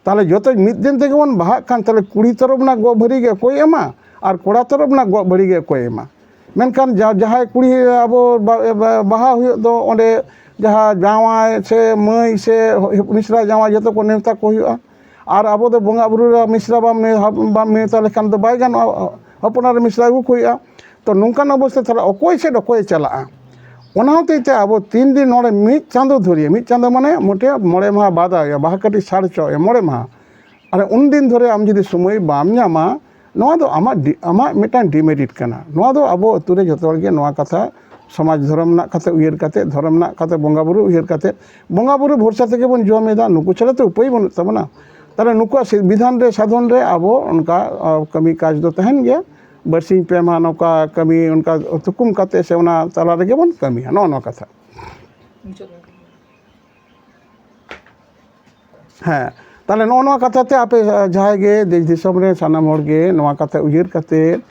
ᱛᱟᱦᱚᱞᱮ ᱡᱚᱛᱚ ᱢᱤᱫ ᱫᱤᱱ ᱛᱮᱜᱮ ᱵᱚᱱ ᱵᱟᱦᱟᱜ ᱠᱷᱟᱱ, ᱛᱟᱦᱚᱞᱮ ᱠᱩᱲᱤ ᱛᱚᱨᱚᱯ ᱨᱮᱱᱟᱜ ᱜᱚᱜ ᱵᱷᱟᱹᱨᱭᱟᱹ ᱜᱮ ᱚᱠᱚᱭ ᱮᱢᱟ ᱟᱨ ᱠᱚᱲᱟ ᱛᱚᱨᱚᱯ ᱨᱮᱱᱟᱜ ᱜᱚᱜ ᱵᱷᱟᱹᱨᱭᱟᱹ ᱜᱮ ᱚᱠᱚᱭ ᱮᱢᱟ? ᱢᱮᱱᱠᱷᱟᱱ ᱡᱟ-, ᱡᱟᱦᱟᱸᱭ ᱠᱩᱲᱤ ᱟᱵᱚ ᱵᱟ-, ᱵᱟ-, ᱵᱟᱦᱟ ᱦᱩᱭᱩᱜ ᱫᱚ, ᱚᱸᱰᱮ ᱡᱟᱦᱟᱸ ᱡᱟᱶᱟᱭ ᱥᱮ ᱢᱟᱹᱭ ᱥᱮ ᱦᱚ-, ᱢᱤᱥᱨᱟ ᱡᱟᱶᱟᱭ ᱡᱚᱛᱚ ᱠᱚ ᱱᱮᱣᱛᱟ ᱠᱚ ᱦᱩᱭᱩᱜᱼᱟ᱾ ᱟᱨ ᱟᱵᱚ ᱫᱚ ᱵᱚᱸᱜᱟ ᱵᱩᱨᱩ ᱨᱮ ᱢᱤᱥᱨᱟ ᱵᱟᱢ ᱱᱮ-, ᱵᱟᱢ ᱱᱮᱣᱛᱟ ᱞᱮᱠᱷᱟᱱ ᱫᱚ ᱵᱟᱭ ᱜᱟᱱᱚᱜᱼᱟ, ᱦᱚᱯᱚᱱ ᱮᱨᱟ ᱢᱤᱥᱨᱟ ᱟᱹᱜᱩ ᱠᱚ ᱦᱩᱭᱩᱜᱼᱟ᱾ ᱛᱚ ᱱᱚᱝᱠᱟᱱ ᱚᱵᱚᱥᱛᱟ ᱛᱟᱦᱚᱞᱮ ᱚᱠᱚᱭ ᱥᱮᱫ ᱚᱠᱚᱭᱮ ᱪᱟᱞᱟᱜᱼᱟ? ᱚᱱᱟ ᱦᱚᱛᱮᱡ ᱛᱮ ᱟᱵᱚ ᱛᱤᱱ ᱫᱤᱱ ᱱᱚᱰᱮ ᱢᱤᱫ ᱪᱟᱸᱫᱳ ᱫᱷᱩᱨᱤᱭᱟᱹ, ᱢᱤᱫ ᱪᱟᱸᱫᱳ ᱢᱟᱱᱮ ᱢᱚᱴᱮ ᱢᱚᱬᱮ ᱢᱟᱦᱟ ᱵᱟᱫ ᱦᱩᱭᱩᱜᱼᱟ, ᱵᱟᱦᱟ ᱠᱟᱹᱴᱤᱡ ᱥᱟᱲ ᱦᱚᱪᱚ ᱦᱩᱭᱩᱜᱼᱟ, ᱢᱚᱬᱮ ᱢᱟᱦᱟ᱾ ᱟᱨ ᱩᱱ ᱫᱤᱱ ᱫᱷᱚᱨᱮ ᱟᱢ ᱡᱩᱫᱤ ᱥᱚᱢᱚᱭ ᱵᱟᱢ ᱧᱟᱢᱟ, ᱱᱚᱣᱟ ᱫᱚ ᱟᱢᱟᱜ ᱰᱤ-, ᱟᱢᱟᱜ ᱢᱤᱫᱴᱟᱝ ᱰᱤᱢᱮᱨᱤᱴ ᱠᱟᱱᱟ᱾ ᱱᱚᱣᱟ ᱫᱚ ᱟᱵᱚ ᱟᱹᱛᱩ ᱨᱮ ᱡᱚᱛᱚ ᱦᱚᱲ ᱜᱮ ᱱᱚᱣᱟ ᱠᱟᱛᱷᱟ ᱥᱚᱢᱟᱡᱽ ᱫᱷᱚᱨᱚᱢ ᱨᱮᱱᱟᱜ ᱠᱟᱛᱷᱟ ᱩᱭᱦᱟᱹᱨ ᱠᱟᱛᱮ, ᱫᱷᱚᱨᱚᱢ ᱨᱮᱱᱟᱜ ᱠᱟᱛᱷᱟ, ᱵᱚᱸᱜᱟ ᱵᱩᱨᱩ ᱩᱭᱦᱟᱹᱨ ᱠᱟᱛᱮ, ᱵᱚᱸᱜᱟ ᱵᱩᱨᱩ ᱵᱷᱚᱨᱥᱟ ᱛᱮᱜᱮ ᱵᱚᱱ ᱡᱚᱢ ᱮᱫᱟ, ᱱᱩᱠᱩ ᱪᱷᱟᱲᱟ ᱛᱚ ᱩᱯᱟᱹᱭ ᱵᱟᱹᱱᱩᱜ ᱛᱟᱵᱚᱱᱟ᱾ ᱛᱟᱦᱚᱞᱮ ᱱᱩᱠᱩᱣᱟᱜ ᱥᱤ-, ᱵᱤᱫᱷᱟᱱ ᱨᱮ, ᱥᱟᱫᱷᱚᱱ ᱨᱮ ᱟᱵᱚ ᱚᱱᱠᱟ, ᱟ, ᱠᱟᱹᱢᱤ ᱠᱟᱡᱽ ᱫᱚ ᱛᱟᱦᱮᱱ ᱜᱮᱭᱟ᱾ ᱵᱟᱨᱥᱤᱧ ᱯᱮ ᱢᱟᱦᱟ ᱱᱚᱝᱠᱟ ᱠᱟᱹᱢᱤ ᱚᱱᱠᱟ ᱛᱷᱩᱠᱩᱢ ᱠᱟᱛᱮ ᱥᱮ ᱚᱱᱟ ᱛᱟᱞᱟ ᱨᱮᱜᱮ ᱵᱚᱱ ᱠᱟᱹᱢᱤᱭᱟ, ᱱᱚᱜᱼᱚ ᱱᱚᱣᱟ ᱠᱟᱛᱷᱟ᱾ ᱦᱮᱸ, ᱛᱟᱦᱚᱞᱮ ᱱᱚᱜᱼᱚ ᱱᱚᱣᱟ ᱠᱟᱛᱷᱟ ᱛᱮ ᱟᱯᱮ, ᱟ, ᱡᱟᱦᱟᱸᱭ ᱜᱮ ᱫᱮᱥ ᱫᱤᱥᱚᱢ ᱨᱮ ᱥᱟᱱᱟᱢ ᱦᱚᱲ ᱜᱮ ᱱᱚᱣᱟ ᱠᱟᱛᱷᱟ ᱩᱭᱦᱟᱹᱨ ᱠᱟᱛᱮ,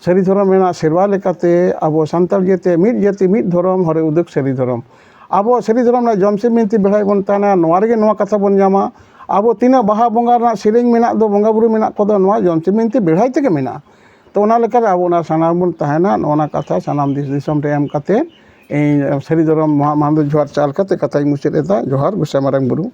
ᱥᱟᱹᱨᱤ ᱫᱷᱚᱨᱚᱢ ᱨᱮᱱᱟᱜ ᱥᱮᱨᱣᱟ ᱞᱮᱠᱟᱛᱮ ᱟᱵᱚ ᱥᱟᱱᱛᱟᱲ ᱡᱟᱹᱛᱤ ᱢᱤᱫ ᱡᱟᱹᱛᱤ ᱢᱤᱫ ᱫᱷᱚᱨᱚᱢ, ᱦᱚᱨᱮ ᱩᱫᱩᱜ ᱥᱟᱹᱨᱤ ᱫᱷᱚᱨᱚᱢ᱾ ᱟᱵᱚ ᱥᱟᱹᱨᱤ ᱫᱷᱚᱨᱚᱢ ᱨᱮᱱᱟᱜ ᱡᱚᱢ ᱥᱤᱢ ᱵᱤᱱᱛᱤ ᱵᱮᱲᱦᱟᱭ ᱵᱚᱱ ᱛᱟᱦᱮᱱᱟ, ᱱᱚᱣᱟ ᱨᱮᱜᱮ ᱱᱚᱣᱟ ᱠᱟᱛᱷᱟ ᱵᱚᱱ ᱧᱟᱢᱟ᱾ ᱟᱵᱚ ᱛᱤᱱᱟᱹᱜ ᱵᱟᱦᱟ ᱵᱚᱸᱜᱟ ᱨᱮᱱᱟᱜ ᱥᱮᱨᱮᱧ ᱢᱮᱱᱟᱜ ᱫᱚ, ᱵᱚᱸᱜᱟ ᱵᱩᱨᱩ ᱢᱮᱱᱟᱜ ᱠᱚᱫᱚ, ᱱᱚᱣᱟ ᱡᱚᱢ ᱥᱤᱢ ᱵᱤᱱᱛᱤ ᱵᱮᱲᱦᱟᱭ ᱛᱮᱜᱮ ᱢᱮᱱᱟᱜᱼᱟ᱾ ᱛᱚ ᱚᱱᱟ ᱞᱮᱠᱟᱛᱮ ᱟᱵᱚ ᱚᱱᱟ ᱥᱟᱱᱟᱢ ᱵᱚᱱ ᱛᱟᱦᱮᱱᱟ, ᱱᱚᱜᱼᱚ ᱱᱟ ᱠᱟᱛᱷᱟ ᱥᱟᱱᱟᱢ ᱫᱮᱥ ᱫᱤᱥᱚᱢ ᱨᱮ ᱮᱢ ᱠᱟᱛᱮ, ᱤᱧ ᱥᱟᱹᱨᱤ ᱫᱷᱚᱨᱚᱢ ᱢᱚᱦᱟ-, ᱢᱟᱦᱟᱱᱫᱚ ᱡᱚᱦᱟᱨ ᱪᱟᱞ ᱠᱟᱛᱮ ᱠᱟᱛᱷᱟᱧ ᱢᱩᱪᱟᱹᱫ ᱮᱫᱟ᱾ ᱡᱚᱦᱟᱨ, ᱜᱚᱸᱥᱟᱭ ᱢᱟᱨᱟᱝ ᱵᱩᱨᱩ᱾